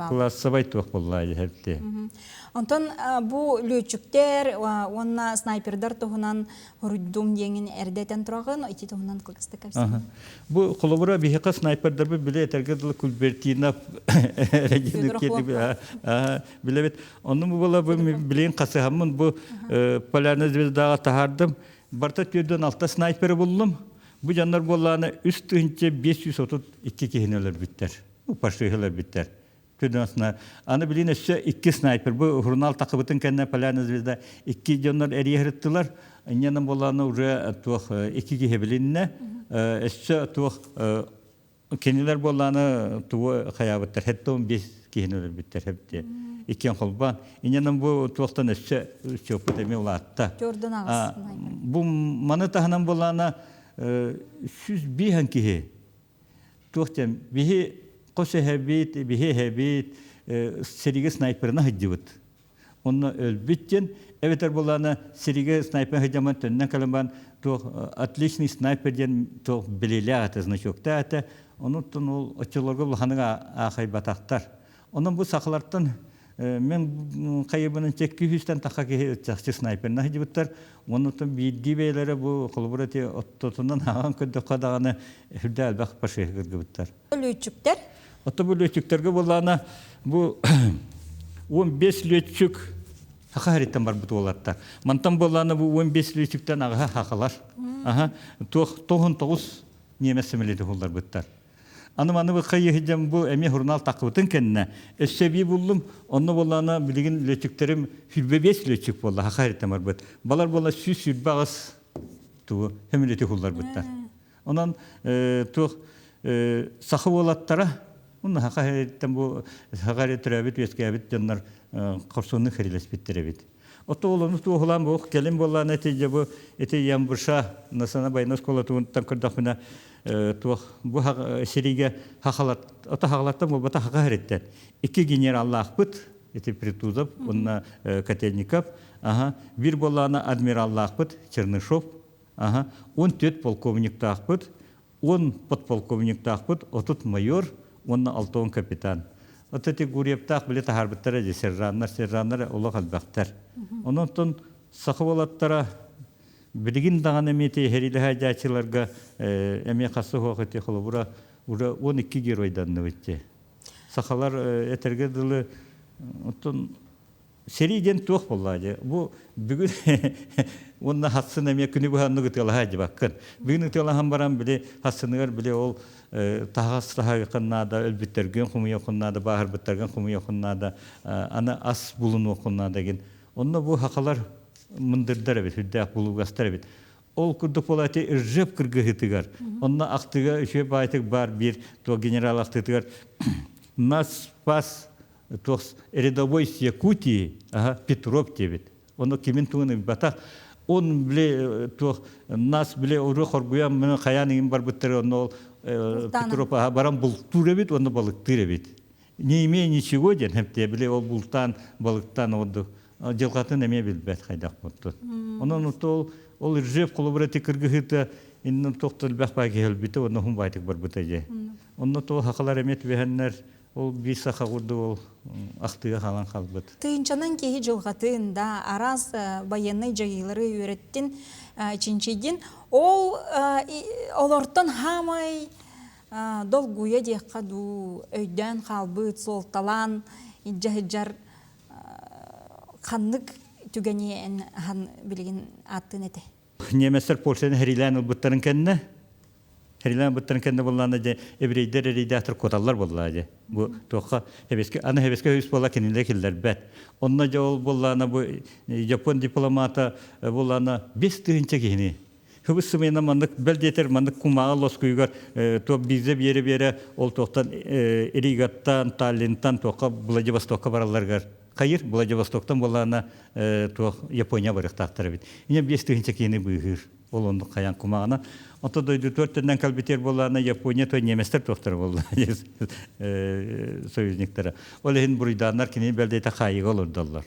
кылаассабай туох буоллаа дьэһэбити. Онтон бу лүөччүктэр уонна снайпердар туһунан хоруйдум диэҥин эрдэ этэн тураҕын, ити туһунан кылгастык кэпсээн. Бу холобура биһиэхэ снайпердарбыт биле этэргэ дылы Кульбертинов билэбит. Онну бу була бу билигин хасыһаммын бу Полярная звездаҕа таһаардым. Барта 46 снайперы буллум. Бу дьоннор буоллаҕына 3532 киһини өлөрбүттэр. Фашиһы өлөрбүттэр. Аны билин өссө икки снайпер. Бу журнал тахыбытын кэннэ Полярная звезда икки дьоннор эрийэ Инньэнэн буоллаҕына уже туох икки киһи билиннэ. Өссө туох Кинилэр буоллааны тугу хайаабыттар, 75 киһини өлөрбүттэр хэбди. Иккиэн холбоон. Инньэнэн бу туохтан өссө чоппут эмиэ улаатта. Бу маны таһынан буоллаана 105 киһи туох диэн биһи хос эһэбит, биһи эһэбит сэриигэ снайперына сылдьыбыт. Онно өлбүт диэн, эбэтэр буоллаана сиригэ снайпер сылдьаман төннөн кэлэн баран туох отличный снайпер диэн туох билиилээх этэ, значоктаах этэ. Онуттан ол оччолорго улаханнык аахайбатахтар. Онон бу сахалартан мен хайыбынан чекки үстэн таха киһи чахчы снайперна сылдьыбыттар. Оннуттан биирдии бэйэлэрэ бу холобур эти оттотунан ааҕан көрдөххө даҕаны үрдэ элбэх фашиһы кыргыбыттар. Лүөччүктэр? Ото бу лүөччүктэргэ буоллаана бу 15 лүөччүк саха хариттан барбыт уолаттар. Мантан буоллаана бу 15 лүөччүктэн аҕаһа хахалар. Аха туох 99 немец самолеты хулларбыттар. Аны маны бу хайыһыдьам бу эмиэ журнал тахыбытын кэннэ өссө эбии буллум. Онно буоллаана билигин лүөччүктэрим 25 лүөччүк буолла саха хариттан барбыт. Балар буолла 128 тугу самолеты хулларбыттар. Онон туох саха уолаттара уонна саха сириттэн бу саха эрэ төрөөбүт үөскээбит дьоннор хорсуннук хэрилэспиттэр эбит. Ото олону туоһулаан бу кэлин буоллаан эти дьэ бу ити Ямбыша Насана байна оскуолатыттан көрдөхпүнэ туох бу сиригэ хахалат ото хахалаттан буолбата хаха сириттэн икки генераллаахпыт ити Притузов уонна Котельников аха бир буоллаана адмираллаахпыт Чернышов Аха, 14 полковниктаахпыт, 10 подполковниктаахпыт, 30 майор уонна 60 капитан. Вот эти Гурьевтаах били таһаарбыттара дии сержаннар, сержаннар олох элбэхтэр. Онон саха уолаттара билигин даҕаны эмиэ тэһэриилэһэ дьаачыларга эмиэ хасса суох ити холобура уже 12 геройданныбыт дии. Сахалар этэргэ дылы оттон Сэрии диэн туох буоллаа дии. Бу бүгүн уонна хассын эмиэ күнү быһа оннук ытыалаһа дьыбаккын. Бүгүн ытыалаһан баран били хассыныгар били ол таһаҕас таһыаххын наада, өлбүттэргин хомуйуоххун наада, бааһырбыттаргын хомуйуоххун наада, аны ас булунуоххун наада гин. Онно бу хахалар мындырдар эбит, үрдээх булугастар эбит. Ол курдук буола ити Ржев кыргыһыытыгар, онно ахтыга үчүгэй баайтык баар биир туох генерал ахтыытыгар нас спас туох рядовой с Якутии, ага, Петров диэбит. Ону кимин тугун ыйбатах. Он били туох нас били уру хоргуйан мына хайаан иҥин барбыттары онно ол Петров аха баран бултуур эбит уонна балыктыыр эбит. Не имея ничего диэн хэмтиэ били ол бултаан балыктаан ордук дьылҕатын эмиэ билбэт хайдах буттун. Онон ол ол Ржев холобура ити кыргыһыыта иннин тохтол элбэх баа киһи өлбүтэ уонна хум баайтык барбыта дьэ. Онно то хахалар эмиэ түбэһэннэр Ол биир саха курдук ол ахтыыга хаалан хаалбыт. Тыынчанан киһи дьылҕатын да араас байыаннай дьайыылары үөрэттин, чинчийдин. Ол олортон хаамай долгуйа диэххэ дуу, өйдөөн хаалбыт, суолталаан илдьэ сылдьар ханнык түгэни эн ахан билигин ааттыын этэй? Немецтэр Польшаны хэрилээн ылбыттарын кэннэ хэрилээн ылбыттарын кэннэ буоллаана дьэ еврейдэр эрийдээтэр куоталлар буоллаа дьэ. Бу туохха хэбэскэ аны хэбэскэ үс буолла кинилэр киллэрбэт. Онно дьэ ол буоллаана бу Япон дипломата буоллаана 5000 киһини Хыбыс сымыйана маннык бэл диэтэр маннык кумааҕы лоскуйугар туох виза биэрэ-биэрэ ол туохтан Ригаттан, Таллинтан туохха Владивостокка баралларыгар хайыр Владивостоктан буоллаҕына туох Япония барыахтаахтар эбит. Иньэ 5000 киһини быыһыыр. Ол оннук хайан кумааҕынан. Онто дойду төртүнэн кэлбитигэр буоллаҕына Япония то немецтэр туохтара буолла союзниктара. Ол иһин буруйдааннар кинини бэл диэтэ хаайыыга олордоллор.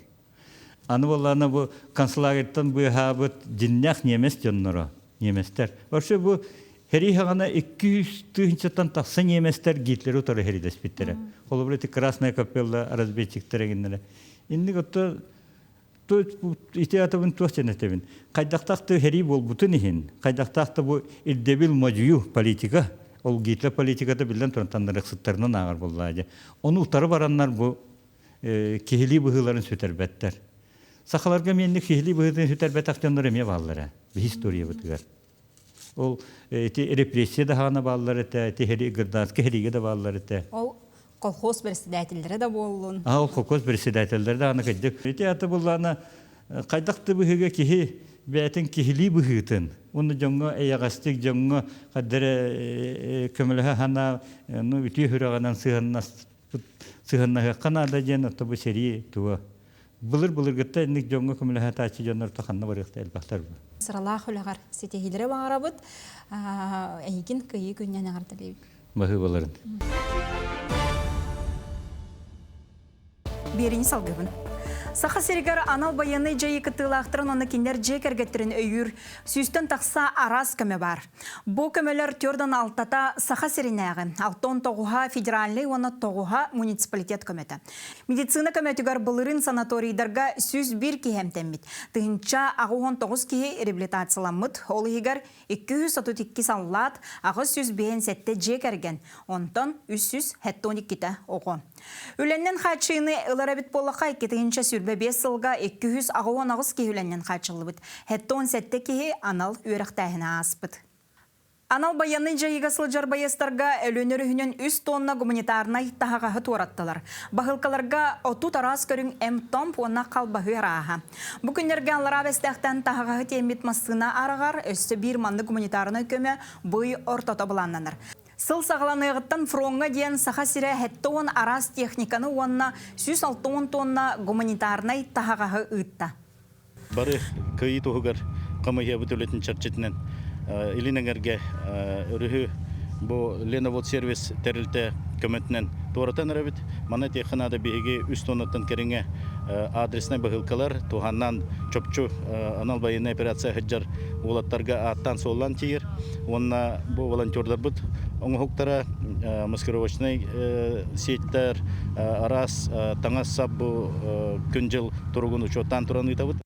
Аны буоллаҕына бу концлагерьтан быыһаабыт дьиннээх немец дьонноро, немецтэр. Вообще бу Хэрии хаҕана 200 тыһыынчаттан тахса немецтэр Гитлери утары хэриилэспиттэрэ. Холобур, ити Красная капелла разведчиктэрэ гиннэрэ. Инник отто ити атыбын туох диэн этэбин. Хайдахтаах да хэрии буолбутун иһин, хайдахтаах да бу ирдэбил модьуйу политика, ол Гитлер политиката биллэн туран таннарыахсыттарынан ааҕар буоллаа дьэ. Ону утары бараннар бу киһилии быһыыларын сүтэрбэттэр. Сахаларга миэнник киһилии быһыытын сүтэрбэтэх дьоннор эмиэ бааллара биһи историябытыгар. Ол ити репрессия да хаана бааллар этэ, ити гражданскай хэриигэ да бааллар этэ. Ол колхоз председателлэрэ да буоллун. А ол колхоз председателлэрэ да аны кырдьык. Ити аты буллаана хайдах да быһыыга киһи бэйэтин киһилии быһыытын уонна дьоҥҥо эйэҕэстик дьоҥҥо хаддара көмөлөһө санаа ну үтүө сүрэҕинэн сыһыаннас сыһыаннаһыахха наада диэн отто бу сэрии туга былыр былыргытта инник дьоҥҥо көмөлөһө тааччы дьоннор ханна барыахта элбэхтэр бу. Сыралаах үлэҕэр ситиһиилэри баҕарабыт. Эйигин кыайыы күннэн эҕэрдэлиибит. Баһыыбаларын. Биэриини салгыбын. Саха сиригэр анал байыаннай дьайыы кыттыылаахтарын уонна кинилэр дьиэ кэргэттэрин өйүүр сүүстэн тахса араас көмө баар. Бу көмөлөр төрдөн алтата Саха сиринээҕи, 69-а федеральнай уонна тоҕуһа муниципалитет көмөтө. Медицина көмөтүгэр былырыын санаторийдарга 101 киһи эмтэммит. 1089 киһи реабилитацияламмыт, ол иһигэр 232 саллаат, 857 дьиэ кэргэн, онтон 372 оҕо. Үлэннэн хааччыйыны ылар эбит буоллахха, 2025 сылга 268 киһи үлэннэн хааччыллыбыт. 77 киһи анал үөрэхтээһини ааспыт. Анал байыаннай дьайыыга сылдьар байыастарга Өлүөнэ өрүһүнэн 3 тонна гуманитарнай таһаҕаһы туораттылар. Баһыылкаларга 30 араас көрүҥ эмп-томп уонна халбаһыы арааһа. Бу күннэргэ Аллараа Бэстээхтэн таһаҕаһы тиэммит массыына араҕар, өссө биир маннык гуманитарнай көмө бый ортото былааннанар. Сыл саҕаланыаҕыттан фроҥҥа диэн Саха сирэ 70 араас техниканы уонна 160 тонна гуманитарнай таһаҕаһы ыытта. Бары кыайыы туһугар хамыыһыйабыт үлэтин чэрчитинэн Илин эҥэргэ өрүһү бу Ленаводсервис тэрилтэ көмөтүнэн туоратан эрэбит. Манна этиэххэ наада биһиги үс тоннаттан кэриҥэ адреснай баһыылкалар туһанан чопчу анал байыаннай операция сылдьар уолаттарга ааттаан-суоллаан тиийэр. Уонна бу волонтердарбыт оҥоһуктара маскировочнай сеттэр, араас таҥас-сап бу күн-дьыл туругун учуоттаан туран ыытабыт.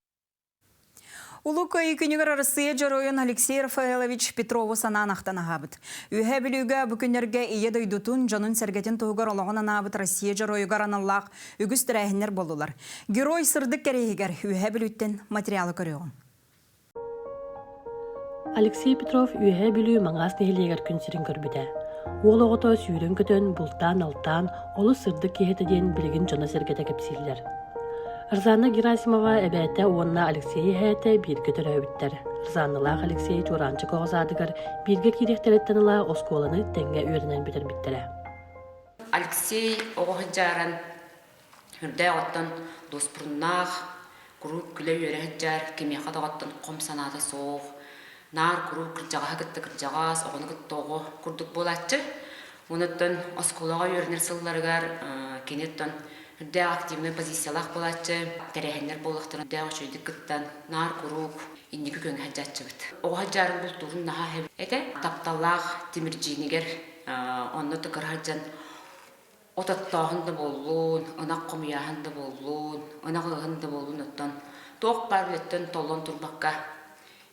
Улуу Кыайыы күнүгэр Арассыыйа Дьоруойун Алексей Рафаэлович Петрову санаан ахтан аһаабыт. Үөһээ Бүлүүгэ бу күннэргэ Ийэ дойдутун, дьонун-сэргэтин туһугар олоҕун анаабыт Россия Дьоруойугар аналлаах үгүс тэрээһиннэр буоллулар. Герой сырдык кэриэһигэр Үөһээ Бүлүүттэн материалы көрүөҕүҥ. Алексей Петров Үөһээ Бүлүү Маҥаас нэһилиэгэр күн сирин көрбүтэ. Уол оҕото сүүрэн-көтөн, бултаан-алтаан, олус сырдык киһи этэ диэн билигин дьоно-сэргэтэ кэпсииллэр. Рзанна Герасимова эбээтэ уонна Алексей эһээтэ бииргэ төрөөбүттэр. Рзанналаах Алексей Чуораанчык оҕо саадыгар бииргэ киириэхтэриттэн ыла оскуоланы тэҥҥэ үөрэнэн бүтэрбиттэрэ. Алексей оҕо сылдьааран Үрдээх оттон дуоспуруннаах, куруук күлэ-үөрэ сылдьар, кимиэхэ да оҕоттон хом санаата суох, наар куруук кырдьаҕаһы кытта кырдьаҕас, оҕону кытта оҕо курдук буолааччы. Онуттан оскуолаҕа үөрэнэр сылларыгар кини оттон үрдээх активнай позициялаах буолааччы, тэрээһиннэр буоллахтарына үрдээх үчүгэйдик кыттан, наар куруук инники күөҥҥэ сылдьааччыбыт. Оҕо сылдьарын бултуурун наһаа этэ. Тапталлаах тимирдьиинигэр онно тыкыра сылдьан От оттооһун да буоллун, ынах хомуйааһын да буоллун, ынах ыаһын да буоллун оттон туох баар үлэттэн толлон турбакка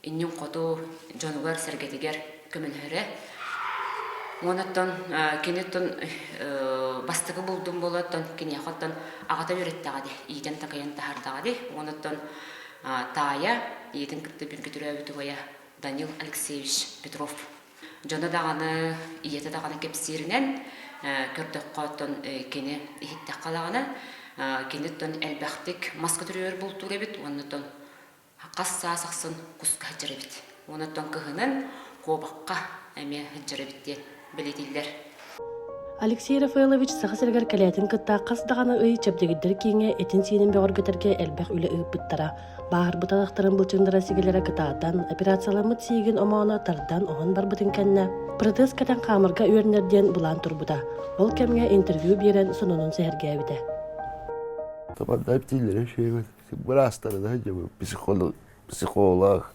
иннин хоту дьонугар-сэргэтигэр көмөлөһөрө. Уонна оттон кини оттон бастакы булдум буола оттон киниэхэ оттон аҕата үөрэттэҕэ дии, иитэн-такайан таһаардаҕа дии. Уонна оттон Таайа, ийэтин кытта бииргэ төрөөбүт убайа Данил Алексеевич Петров. Дьоно даҕаны, ийэтэ даҕаны кэпсииринэн, көрдөххө оттон кини иһиттэххэ даҕаны, кини оттон элбэхтик мас көтөрүгэр бултуур эбит уонна оттон хас саас ахсын куска сылдьар эбит. Уонна оттон кыһынын куобахха эмиэ сылдьар эбит диэн бэлиэтииллэр. Алексей Рафаэлович Саха сиригэр кэлээтин кытта хас даҕаны ый чэбдигирдэр кииҥҥэ этин-сиинин бөҕөргөтөргө элбэх үлэ ыыппыттара. Бааһырбыт атахтарын былчыҥнара сигилэрэ кытаатан, операцияламмыт сиигин омооно тардан оһон барбытын кэннэ, протез кэтэн хаамарга үөрэнэр диэн былаан турбута. Ол кэмҥэ интервью биэрэн сонунун сэһэргээбитэ. Быраастары да психолог, психолог,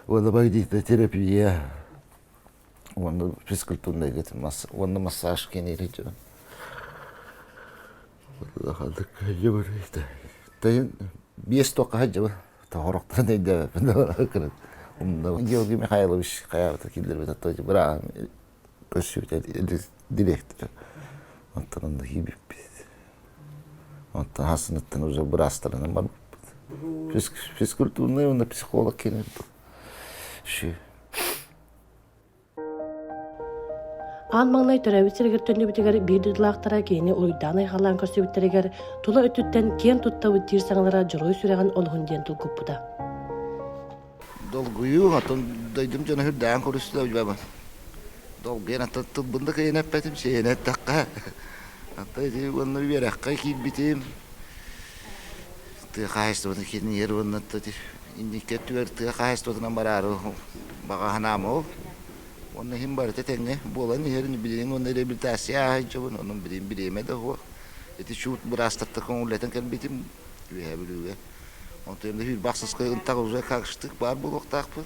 уонна терапия, уонна физкультурнай уонна массаж киэнири дьон. Тайын биэс тоққа хаджабы тоһорохтон өйдөөбөппүн Георгий Михайлович хайаабыта киллэрбит атта бырааһым көрсүбүтэ директор онтон онно киирбиппит Онтон хасыныттан уже быраастарынан барбыппыт. Физкультурный уонна психолог киэнэ Ши. Аан маҥнай төрөөбүт сиригэр төннүбүтүгэр биир дойдулаахтара кинини уруйдаан-айхаллаан көрсүбүттэригэр тула өттүттэн киэн туттабыт диир саҥалара дьоруой сүрэҕин олуһун диэн тулгуппута. Долгуйуу, оттон дойдум дьоно үрдээн көрүстэ дьыбабын. Долгуйан аттан тылбын да кыайан эппэтим, сиэн эттэххэ. Ата ити уонна үөрэххэ киирбитим. Тыа хаһаайыстыбатын киинигэр уонна инники өттүгэр тыа хаһаайыстыбатынан бараары баҕа санаам ол. Уонна иһин барыта тэҥҥэ буолан иһэрин билигин уонна реабилитация ааһыйдьабын, онон билигин бириэмэ да суох. Ити чуут быраастартан көҥүллэтэн кэлбитим Үөһээ Бүлүүгэ. Онтон да сүүрбэ ахсыска ынтах уже как-штык баар буолуохтаахпын.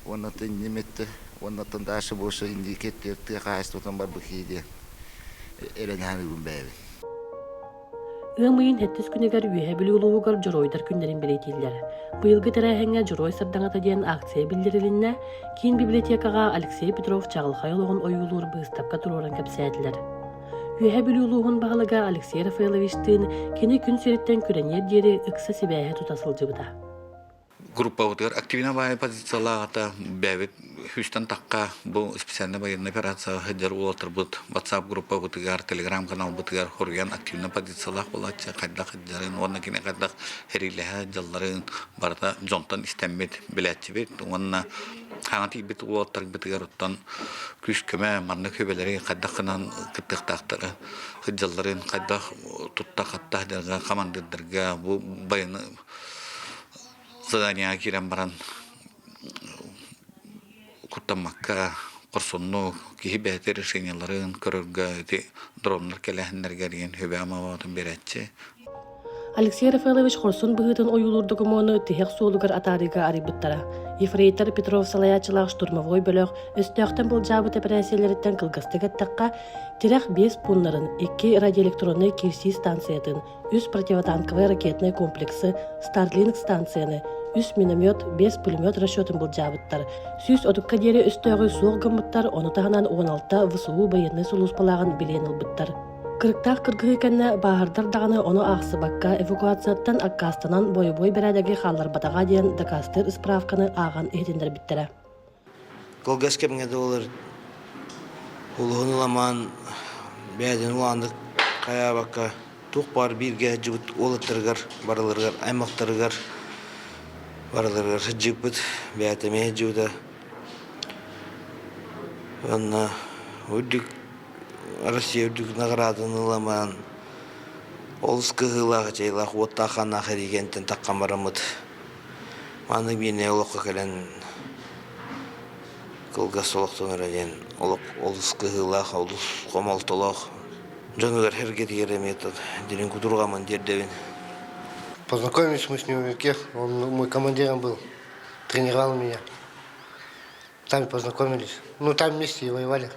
Уонна инним өттө, уоннаттан дальше больше индики тыа хаһаайыстыбатын барбыт киһи диэн эрэнэһэн ыыбын бэйэбин. Ыам ыйын сэттис күнүгэр Үөһээ Бүлүү улууһугар Дьоруойдар күннэрин бэлиэтииллэр. Быйылгы тэрээһиҥҥэ Дьоруой сардаҥата диэн акция биллэрилиннэ, киин библиотекаҕа Алексей Петров чаҕылхай олоҕун ойуулуур быыстапка туруоран кэпсээтилэр. Үөһээ Бүлүү улууһун баһылыга Алексей Рафаэловичтыын кини күн сириттэн күрэниэр диэри ыкса сибээһи тута сылдьыбыта. Группабытыгар активнай позициялаах бэйэбит сүүстэн тахха бу специальнай военная операцияҕа сылдьар уолаттарбыт WhatsApp группабытыгар, Telegram каналбытыгар хоруйан активнай позициялаах буолааччы хайдах сылдьарын уонна кини хайдах сэриилэһэ сылдьалларын барыта дьонтон истэммит билээччибит уонна хаҥа тиийбит уолаттарбытыгар оттон күүс-көмө маннык сүбэлэри хайдах гынан кыттыахтаахтара сылдьалларын хайдах тутта-хатта сылдьарга хамандыырдарга бу байыны заданиеҕа киирэн баран куттаммакка хорсуннук киһи бэйэтэ решениеларын көрөргө ити дроннар кэлээһиннэригэр диэн сүбэ-ама биэрээччи. Алексей Рафаэлович хорсун быһыытын ойуулуур докумуону тиһэх суолугар атаарыыга арыйбыттара. Ефрейтор Петров салайааччылаах штурмовой бөлөх өстөөхтөн былдьаабыт эпэрээссийэлэриттэн кылгастык эттэххэ, тирэх биэс пууннарын, икки радиоэлектроннай киирсии станциятын, үс противотанковай ракетнай комплексы, Старлинг станцияны, үс миномет, биэс пулемет расчетун былдьаабыттар. 130-ка диэри өстөөҕү суох гыммыттар, ону таһынан 16 ВСУ байыаннай сулууспалааҕын билиэн ылбыттар. Кырыктаах кыргыһыы кэннэ бааһырдар даҕаны ону аахсыбакка эвакуацияттан аккаастанан бойобуой бэрээдэги хаалларбатаҕа диэн дакаастыыр ыспыраапканы ааҕан иһитиннэрбиттэрэ. Кылгас кэмҥэ да буолар улуһун ыламаан бэйэтин улааннык хайаабакка туох баар бииргэ сылдьыбыт уолаттарыгар барыларыгар аймахтарыгар барыларыгар сылдьыбыт бэйэтэ эмиэ сылдьыбыта уонна үрдүк Россия үрдүк наҕарааданы ыламаан олус кыһыылаах дьайыылаах уоттаах хааннаах эриигэнтэн таххан бараммыт маннык биирнэй олоххо кэлэн кылгас олохтонор диэн олох олус кыһыылаах олус хомолтолоох дьонугар сэргэтигэр эмиэ дириҥ кутурҕаммын тиэрдэбин. Познакомились мы с ним в Кех, он мой командиром был, тренировал меня. Там познакомились. Ну, там вместе и воевали.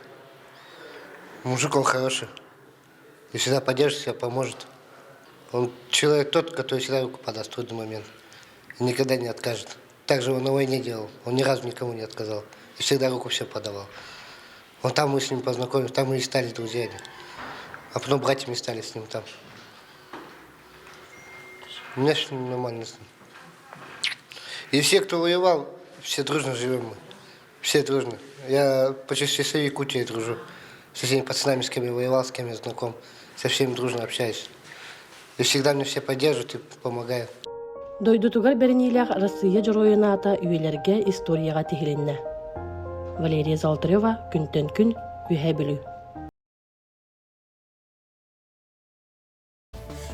Мужик он хороший. И всегда поддержит, всегда поможет. Он человек тот, который всегда руку подаст в трудный момент. И никогда не откажет. Так же он на войне делал. Он ни разу никому не отказал. И всегда руку все подавал. Вот там мы с ним познакомились, там мы и стали друзьями. А потом братьями стали с ним там. У меня все нормально с ним. И все, кто воевал, все дружно живем мы. Все дружно. Я почти со всей Якутией дружу. Со всеми пацанами, с кем я воевал, с кем я знаком. Со всеми дружно общаюсь. И всегда меня все поддерживают и помогают. Дойдутугар бэриниилээх Арассыыйа Дьоруойун аата үйэлэргэ историяҕа тиһилиннэ. Валерия Золотарева күнтэн күн Үөһээ Бүлүү.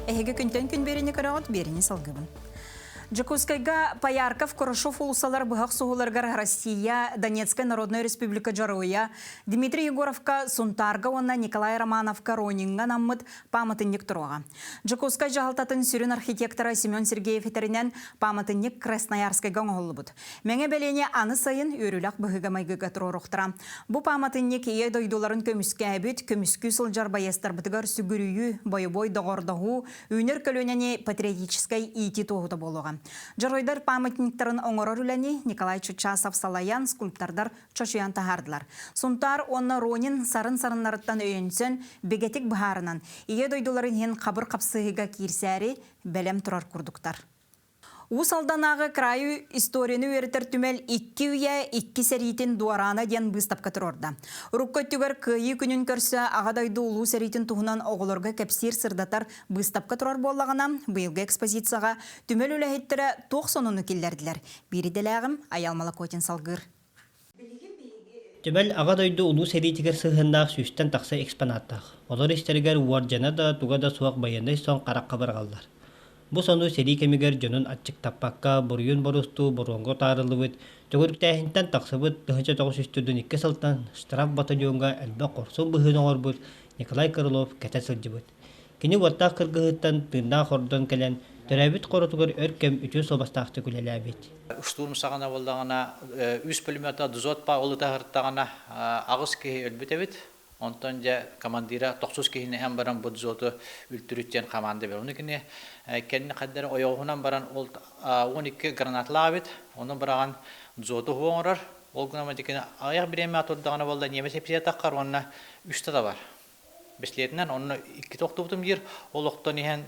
Эһиги күнтэн күн биэриини көрөҕүт, биэриини салгыбын. Дьокуускайга Поярков, Хорошов уулуссалар быһах суһуларыгар Россия, Донецкая Народная Республика Дьоруойа Дмитрий Егоровка Сунтаарга уонна Николай Романовка Рониҥҥа анаммыт пааматынньык туруоҕа. Дьокуускай дьаһалтатын сүрүн архитектора Семен Сергеев этэринэн, пааматынньык Красноярскайга оҥоһуллубут. Мэҥэ бэлиэни аны сайын үөрүүлээх быһыыга-майгыга туруоруохтара. Бу пааматынньык ийэ дойдуларын көмүскээбит, көмүскүү сылдьар байыастарбытыгар сүгүрүйүү, бойобуой доҕордоһуу, үүнэр көлүөнэни патриотическай иитии туоһута буолуоҕа. Дьоруойдар памятниктарын оҥорор үлэни Николай Чучасов салайан, скульптордар чочуйан таһаардылар. Сунтаар уонна Ронин сарын-сарыннарыттан өйөнсөн, бигэтик быһаарынан, ийэ дойдуларын иһин хабыр хапсыһыыга киирсээри бэлэм турар курдуктар. Уус Алданааҕы кыраайы историяны үөрэтэр түмэл икки үйэ икки сэриитин дуораана диэн быыстапка туруорда. Урукку өттүгэр Кыайыы күнүн көрсө Аҕа дойду Улуу сэриитин туһунан оҕолорго кэпсиир-сырдатар быыстапка турар буоллаҕына, быйылгы экспозицияҕа түмэл үлэһиттэрэ туох сонуну киллэрдилэр? Биир идэлээҕим Айал Малакотин салгыыр. Түмэл Аҕа дойду Улуу сэриитигэр сыһыаннаах сүүстэн тахса экспонаттаах. Олор истэригэр уордьана да, туга да суох байыаннай сон харахха быраҕаллар. Бу сону сэрии кэмигэр дьонун аччыктаппакка буруйун борустуу боруоҥҥа утаарыллыбыт, төгүрүктээһинтэн тахсыбыт 1942 сылтан штраф батальоҥҥа элбэх хорсун быһыыны оҥорбут Николай Крылов кэтэ сылдьыбыт. Кини уоттаах кыргыһыыттан тыыннаах ордон кэлэн, төрөөбүт хоротугар өр кэм үтүө суобастаахтык үлэлээбит. Штурм саҕана буоллаҕына, үс пулемета дзот олутаһыртаҕына аҕыс киһи өлбүт эбит. Онтон дьэ командира тохсус киһини иһэн баран бу дзоту үлтүрүт диэн команда бер. Ону кини кэнни хаддары ойоҕуһунан баран ол 12 гранаталаах эбит. Ону быраҕан дзоту оҥорор. Ол гынан кини аҕыйах бириэмэ турдаҕына буолла немец эпсиэ таххар уонна үстэ да бар. Бэстилиэтинэн онно иккитэ охтубутум диир. Ол охтон иһэн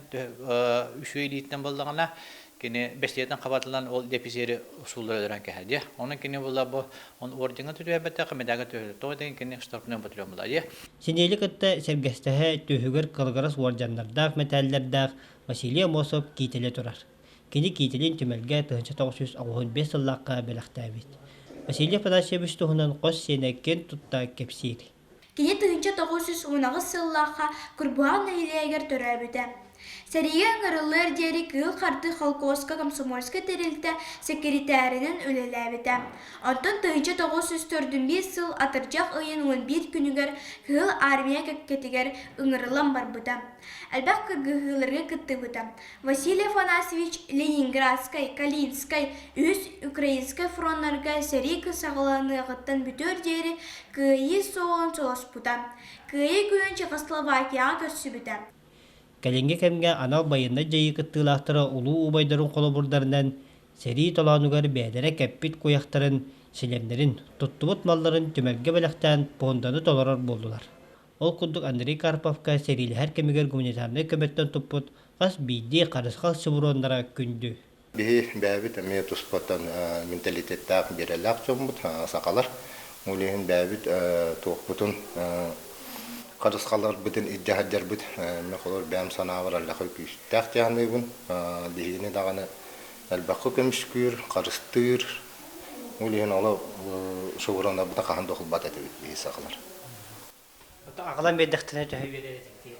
үчүгэй илиитинэн буоллаҕына кини бэстилиэтин хабатылан ол эписиэри сууллара өлөрөн кэһэ диэ. Онон кини була бу он ордеҥҥа түһэрбэтэх, медальга түһэрбэтэх. Тоҕо диэн кини штрафной батальон була диэ. Синиэли кытта сэргэстэһэ түөһүгэр кылыгырас уордьаннардаах мэтээллэрдээх Василий Амосов киитэлэ турар. Кини киитэлин түмэлгэ 1995 сыллаахха бэлэхтээбит. Василий Афанасьевич туһунан хос сиэнэ киэн тутта кэпсиир. Кини 1918 сыллаахха Курбуһах нэһилиэгэр төрөөбүтэ. Сэриигэ ыҥырыллыар диэри Кыыл Харды холкуоска комсомольскай тэрилтэ сэкиритээринэн үлэлээбитэ. Онтон 1945 сыл атырдьах ыйын 11 күнүгэр Кыһыл Армия кэккэтигэр ыҥырыллан барбыта. Элбэх кыргыһыыларга кыттыбыта. Василий Афанасьевич Ленинградскай, Калинскай, үһүс Украинскай фроннарга сэрии саҕаланыаҕыттан бүтүөр диэри Кыайыы суолун солоспута. Кыайыы күнүн Чехословакияҕа көрсүбүтэ. Кэлиҥҥи кэмҥэ анал байыаннай дьайыы кыттыылаахтара улуу убайдарын холобурдарынан сэрии толоонугар бэйэлэрэ кэппит куйахтарын, силэмнэрин, туттубут малларын түмэлгэ бэлэхтээн пуонданы толорор буоллулар. Ол курдук Андрей Карповка сэриилэһэр кэмигэр гуманитарнай көмөттөн туппут хас биирдии харысхал субуруоннара күндү. Биһи бэйэбит эмиэ туспаттан менталитеттаах биэрэлээх дьоммут сахалар. Ол иһин бэйэбит туохпутун харысхаларбытын илдьэ сылдьарбыт эмиэ холор бэйэм санаабар аллаха күүстээх дьаһаныыбын. Биһигини даҕаны элбэххэ көмүскүүр, харыстыыр. Ол иһин оло шевроннарбытын хаһан да охулбат этибит биһи сахалар. Аҕалан биэрдэхтэринэ төһө үөрэр этиҥ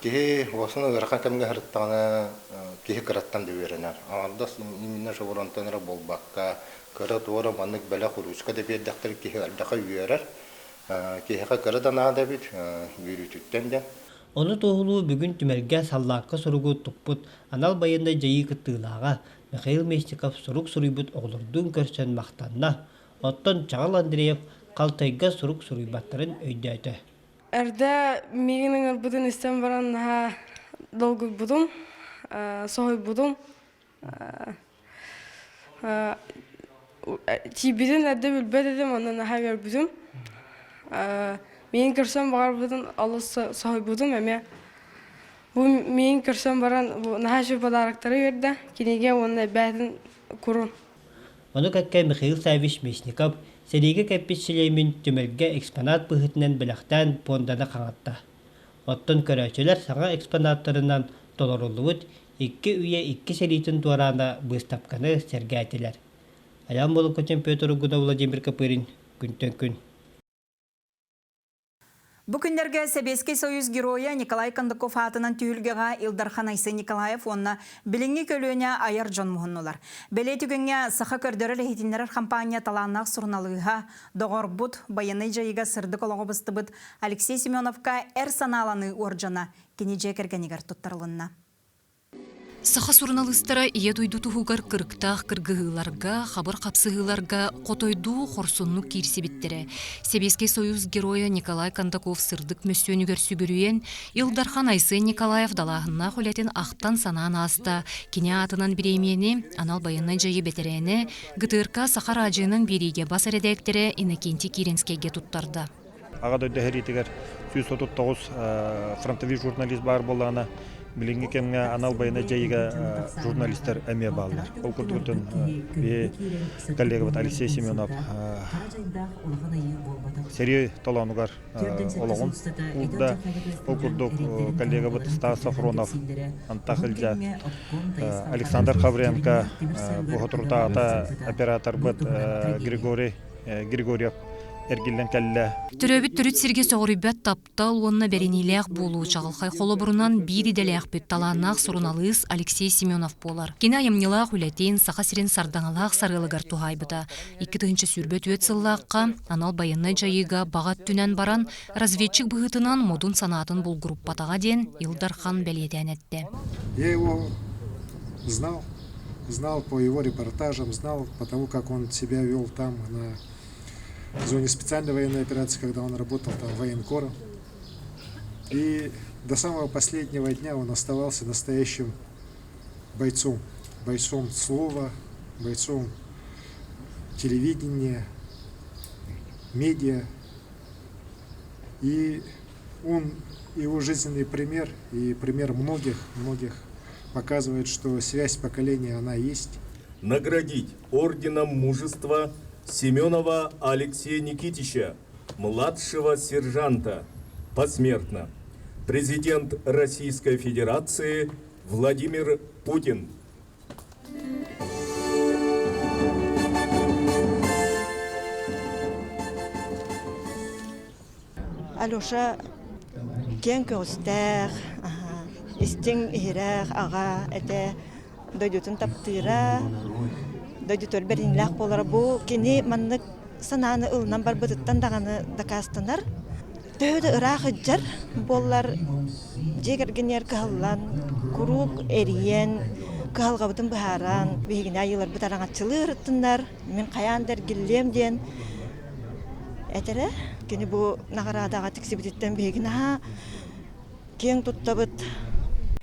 Киһи уосун ыарахан кэмҥэ сырыттаҕына киһи кыраттан да үөрэнэр. Аҥардас именно шевронтан эрэ буолбакка, кыра туора маннык бэлэх уруучка да биэрдэхтэрэ киһи элбэхэ үөрэр. Киһиэхэ кыра да наада эбит, үөрүүтүттэн диэн. Ону туоһулуу бүгүн түмэлгэ саллаакка суругу туппут анал байыаннай дьайыы кыттыылааҕа Михаил Местников сурук суруйбут оҕолордуун көрсөн махтанна. Оттон Чаҕыл Андреев халтайга сурук суруйбаттарын өйдөөтө. Эрдэ миигин ыҥырбытын истэн баран наһаа долгуйбутум, соһуйбутум. Тиийбитин эрдэ билбэт этим, онно наһаа үөрбүтүм. Миигин көрсөн баҕарбытын олус соһуйбутум эмиэ. Бу миин көрсөн баран бу наһаа үчүгэй подароктары үөрдэ. Кинигэ уонна эбээтин курун. Ону кэккэ Михаил Саввич Местников сэриигэ кэппит силиэмин түмэлгэ экспонат быһыытынан бэлэхтээн пуонданы хаҥатта. Оттон көрөөччүлэр саҥа экспонаттарынан толоруллубут икки үйэ икки сэриитин туораана быыстапканы сэргээтилэр. Айаан Болокочен Петр Угунов Владимир Копырин күнтэн күн. Бу күннэргэ Сэбиэскэй Союз Геройа Николай Кондаков аатынан түһүлгэҕэ Ил Дархан Айсен Николаев уонна билиҥҥи көлүөнэ айар дьон муһуннулар. Бэлиэ түгэҥҥэ саха көрдөрөр-иһитиннэрэр хампаанньа талааннаах суруналыыһа, доҕорбут, байыаннай дьайыыга сырдык олоҕу быстыбыт Алексей Семеновка эр санааланыы уордьана кини дьиэ кэргэнигэр туттарылынна. Саха суруналыыстара Ийэ дойду туһугар кырыктаах кыргыһыыларга, хабыр хапсыһыыларга хотойдуу хорсуннук киирсибиттэрэ. Сэбиэскэй Союз Геройа Николай Кондаков сырдык мөссүөнүгэр сүгүрүйэн, Ил Дархан Айсен Николаев далааһыннаах үлэтин ахтан-санаан ааста. Кини аатынан бириэмийэни анал байыаннай дьайыы бэтэрээнэ, ГТРК Саха араадьыйанан биэриигэ бас эрэдээктэрэ Иннокентий Киренскэйгэ туттарда. Аҕа дойду сэриитигэр 139 фронтовик журналист баар буоллаҕына, билиҥҥи кэмҥэ анал байыаннай дьайыыга журналистар эмиэ бааллар. Ол курдук биһи коллегабыт Алексей Семенов сэрии толоонугар олоҕун уурда. Ол курдук коллегабыт Стас Сафронов, Антах Илья, Александр Хавренко, бу соторутааҕыта операторбыт Григорий Григорьев эргиллэн кэллэ. Төрөөбүт төрүт сиргэ сөҕүрүйбэт таптал уонна бэриниилээх буолуу чаҕылхай холобурунан биир идэлээхпит талааннаах суруналыыс Алексей Семенов буолар. Кини айымньылаах үлэтин Саха сирин сардаҥалаах сарыалыгар туһаайбыта. 2024 сыллаахха анал байыаннай дьайыыга баҕа өттүнэн баран, разведчик быһыытынан модун санаатын булгуруппатаҕа диэн Ил Дархан бэлиэтээн эттэ. Я его знал, знал по его репортажам, знал по тому, как он себя вел там на зоне специальной военной операции, когда он работал там военкором. И до самого последнего дня он оставался настоящим бойцом, бойцом слова, бойцом телевидения, медиа. И он, его жизненный пример и пример многих-многих показывает, что связь поколения, она есть. Наградить орденом мужества Семенова Алексея Никитича, младшего сержанта, посмертно. Президент Российской Федерации Владимир Путин. Алеша киэҥ көҕүстээх, истиҥ иһирэх аҕа этэ, дойдутун таптыыра, дойдутугар бэриниилээх буолара. Бу кини маннык санааны ылынан барбытыттан даҕаны дакаастанар. Төһө да ыраах ыдьар буоллар, дьиэ кэргэнигэр кыһаллан, куруук эрийэн, кыһалҕабытын быһааран, биһигини айыыларбыт араҥаччылыы ырыттыннар, мин хайаан да эргиллиэм диэн этэрэ. Кини бу наҕараадаҕа тиксибититтэн биһиги наһаа киэҥ туттабыт.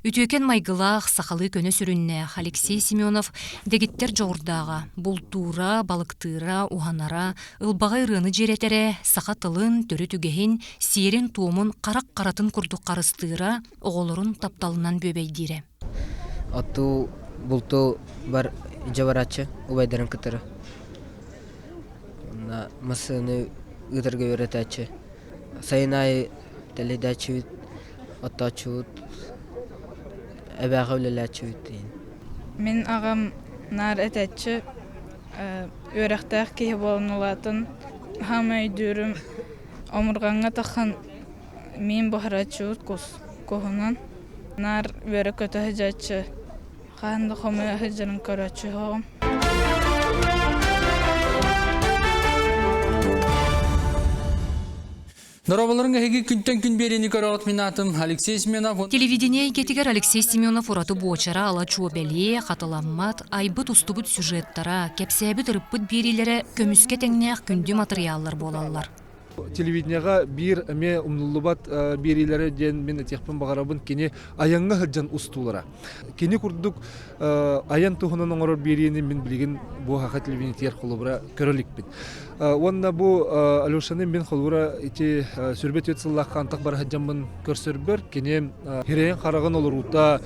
Үтүөкэн майгылаах, сахалыы көнө сүрүннээх Алексей Семенов дэгиттэр дьоҕурдааҕа, бултуура, балыктыыра, уһанара, ылбаҕай ырыаны дьиэрэтэрэ, саха тылын, төрүт үгэһин, сиэрин-туомун харах харатын курдук харыстыыра, оҕолорун тапталынан бүөбэйдиирэ. Оттуу, бултуу бар дьэ барааччы убайдарын кытары. Онно массыынаны ыытарга үөрэтээччи. Сайын аайы тэлэйдээччибит, оттооччубут, эбээхэ үлэлээччибит диин. Мин аҕам наар этээччи үөрэхтээх киһи буолан улаатан хаамай өйдүүрүм омурҕаҥҥа таххан миин буһарааччыбыт куһунан наар үөрэ-көтө сылдьааччы хаһан да хомуйа сылдьарын көрөөччү суоҕум. Дорооболоруҥ эһиги күнтэн күн биэриини көрөҕүт мин аатым Алексей Семенов. Телевидение эйгэтигэр Алексей Семенов ураты буочара ала чуо бэлиэ, хатыламмат, айбыт-устубут сюжеттара, кэпсээбит ырыппыт биэриилэрэ көмүскэ тэҥнээх күндү матырыйааллар буолаллар. Телевидениеҕа биир эмиэ умнуллубат биэриилэрэ диэн мин этиэхпин баҕарабын кини айаҥҥа сылдьан устуулара. Кини курдук айан туһунан оҥорор биэриини мин билигин бу Саха телевидениетигэр холобура көрө иликпин. Уонна бу Алешаны мин холобура ити сүрбэ түөрт сыллаахха антах бара сылдьаммын көрсөрбөр кини хирэйин хараҕын олоруута,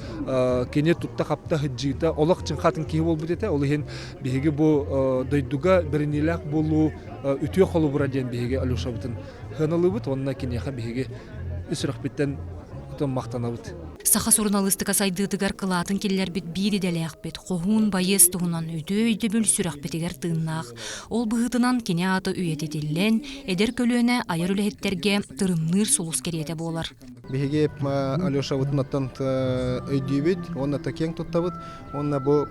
кини тутта-хапта сылдьыыта олох чыҥхатын киһи буолбут этэ. Ол иһин биһиги бу дойдуга бэриниилээх буолуу үтүө холобура диэн биһиги Алешабытын сыаналыыбыт уонна киниэхэ биһиги ис сүрэхпиттэн махтанабыт. Саха суруналыыстыка сайдыытыгар кылаатын киллэрбит биир идэлээхпит хоһуун байыас туһунан үтүө өйдөбүл сүрэхпитигэр тыыннаах. Ол быһыытынан кини аата үйэтитиллэн, эдэр көлүөнэ айар үлэһиттэргэ тырымныыр сулус кэриэтэ буолар. Биһиги Алешабытын оттон өйдүүбүт уонна киэҥ туттабыт. Уонна бу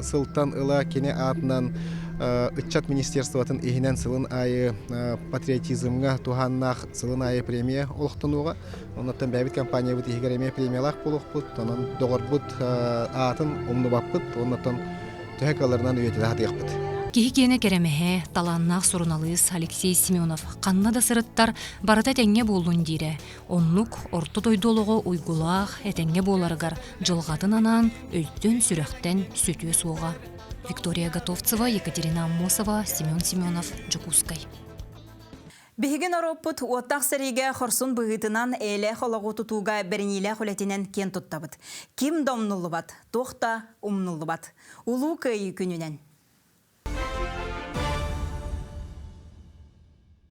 сылтан ыла кини аатынан ыччат министерствотын иһинэн сылын аайы патриотизмҥа туһааннаах сылын аайы премия олохтонуоҕа. Оннуттан бэйэбит компаниябыт иһигэр эмиэ премиялаах буолуохпут. Онон доҕорбут аатын умнубаппыт. Оннуттан төһө кыалларынан үйэтитэ сатыахпыт. Киһи киэнэ кэрэмэһэ, талааннаах суруналыыс Алексей Семенов ханна да сырыттар барыта этэҥҥэ буоллун диирэ. Оннук орто дойду олоҕо уйгулаах, этэҥҥэ буоларыгар дьылҕатын анаан өйтөн-сүрэхтэн сүтүө суоҕа. Виктория Готовцева, Екатерина Аммосова, Семен Семенов, Дьокуускай. Биһиги норуоппут уоттаах сэриигэ хорсун быһыытынан эйэлээх олоҕу тутууга бэриниилээх үлэтинэн киэн туттабыт. Ким да умнуллубат, туох да умнуллубат. Улуу Кыайыы күнүнэн!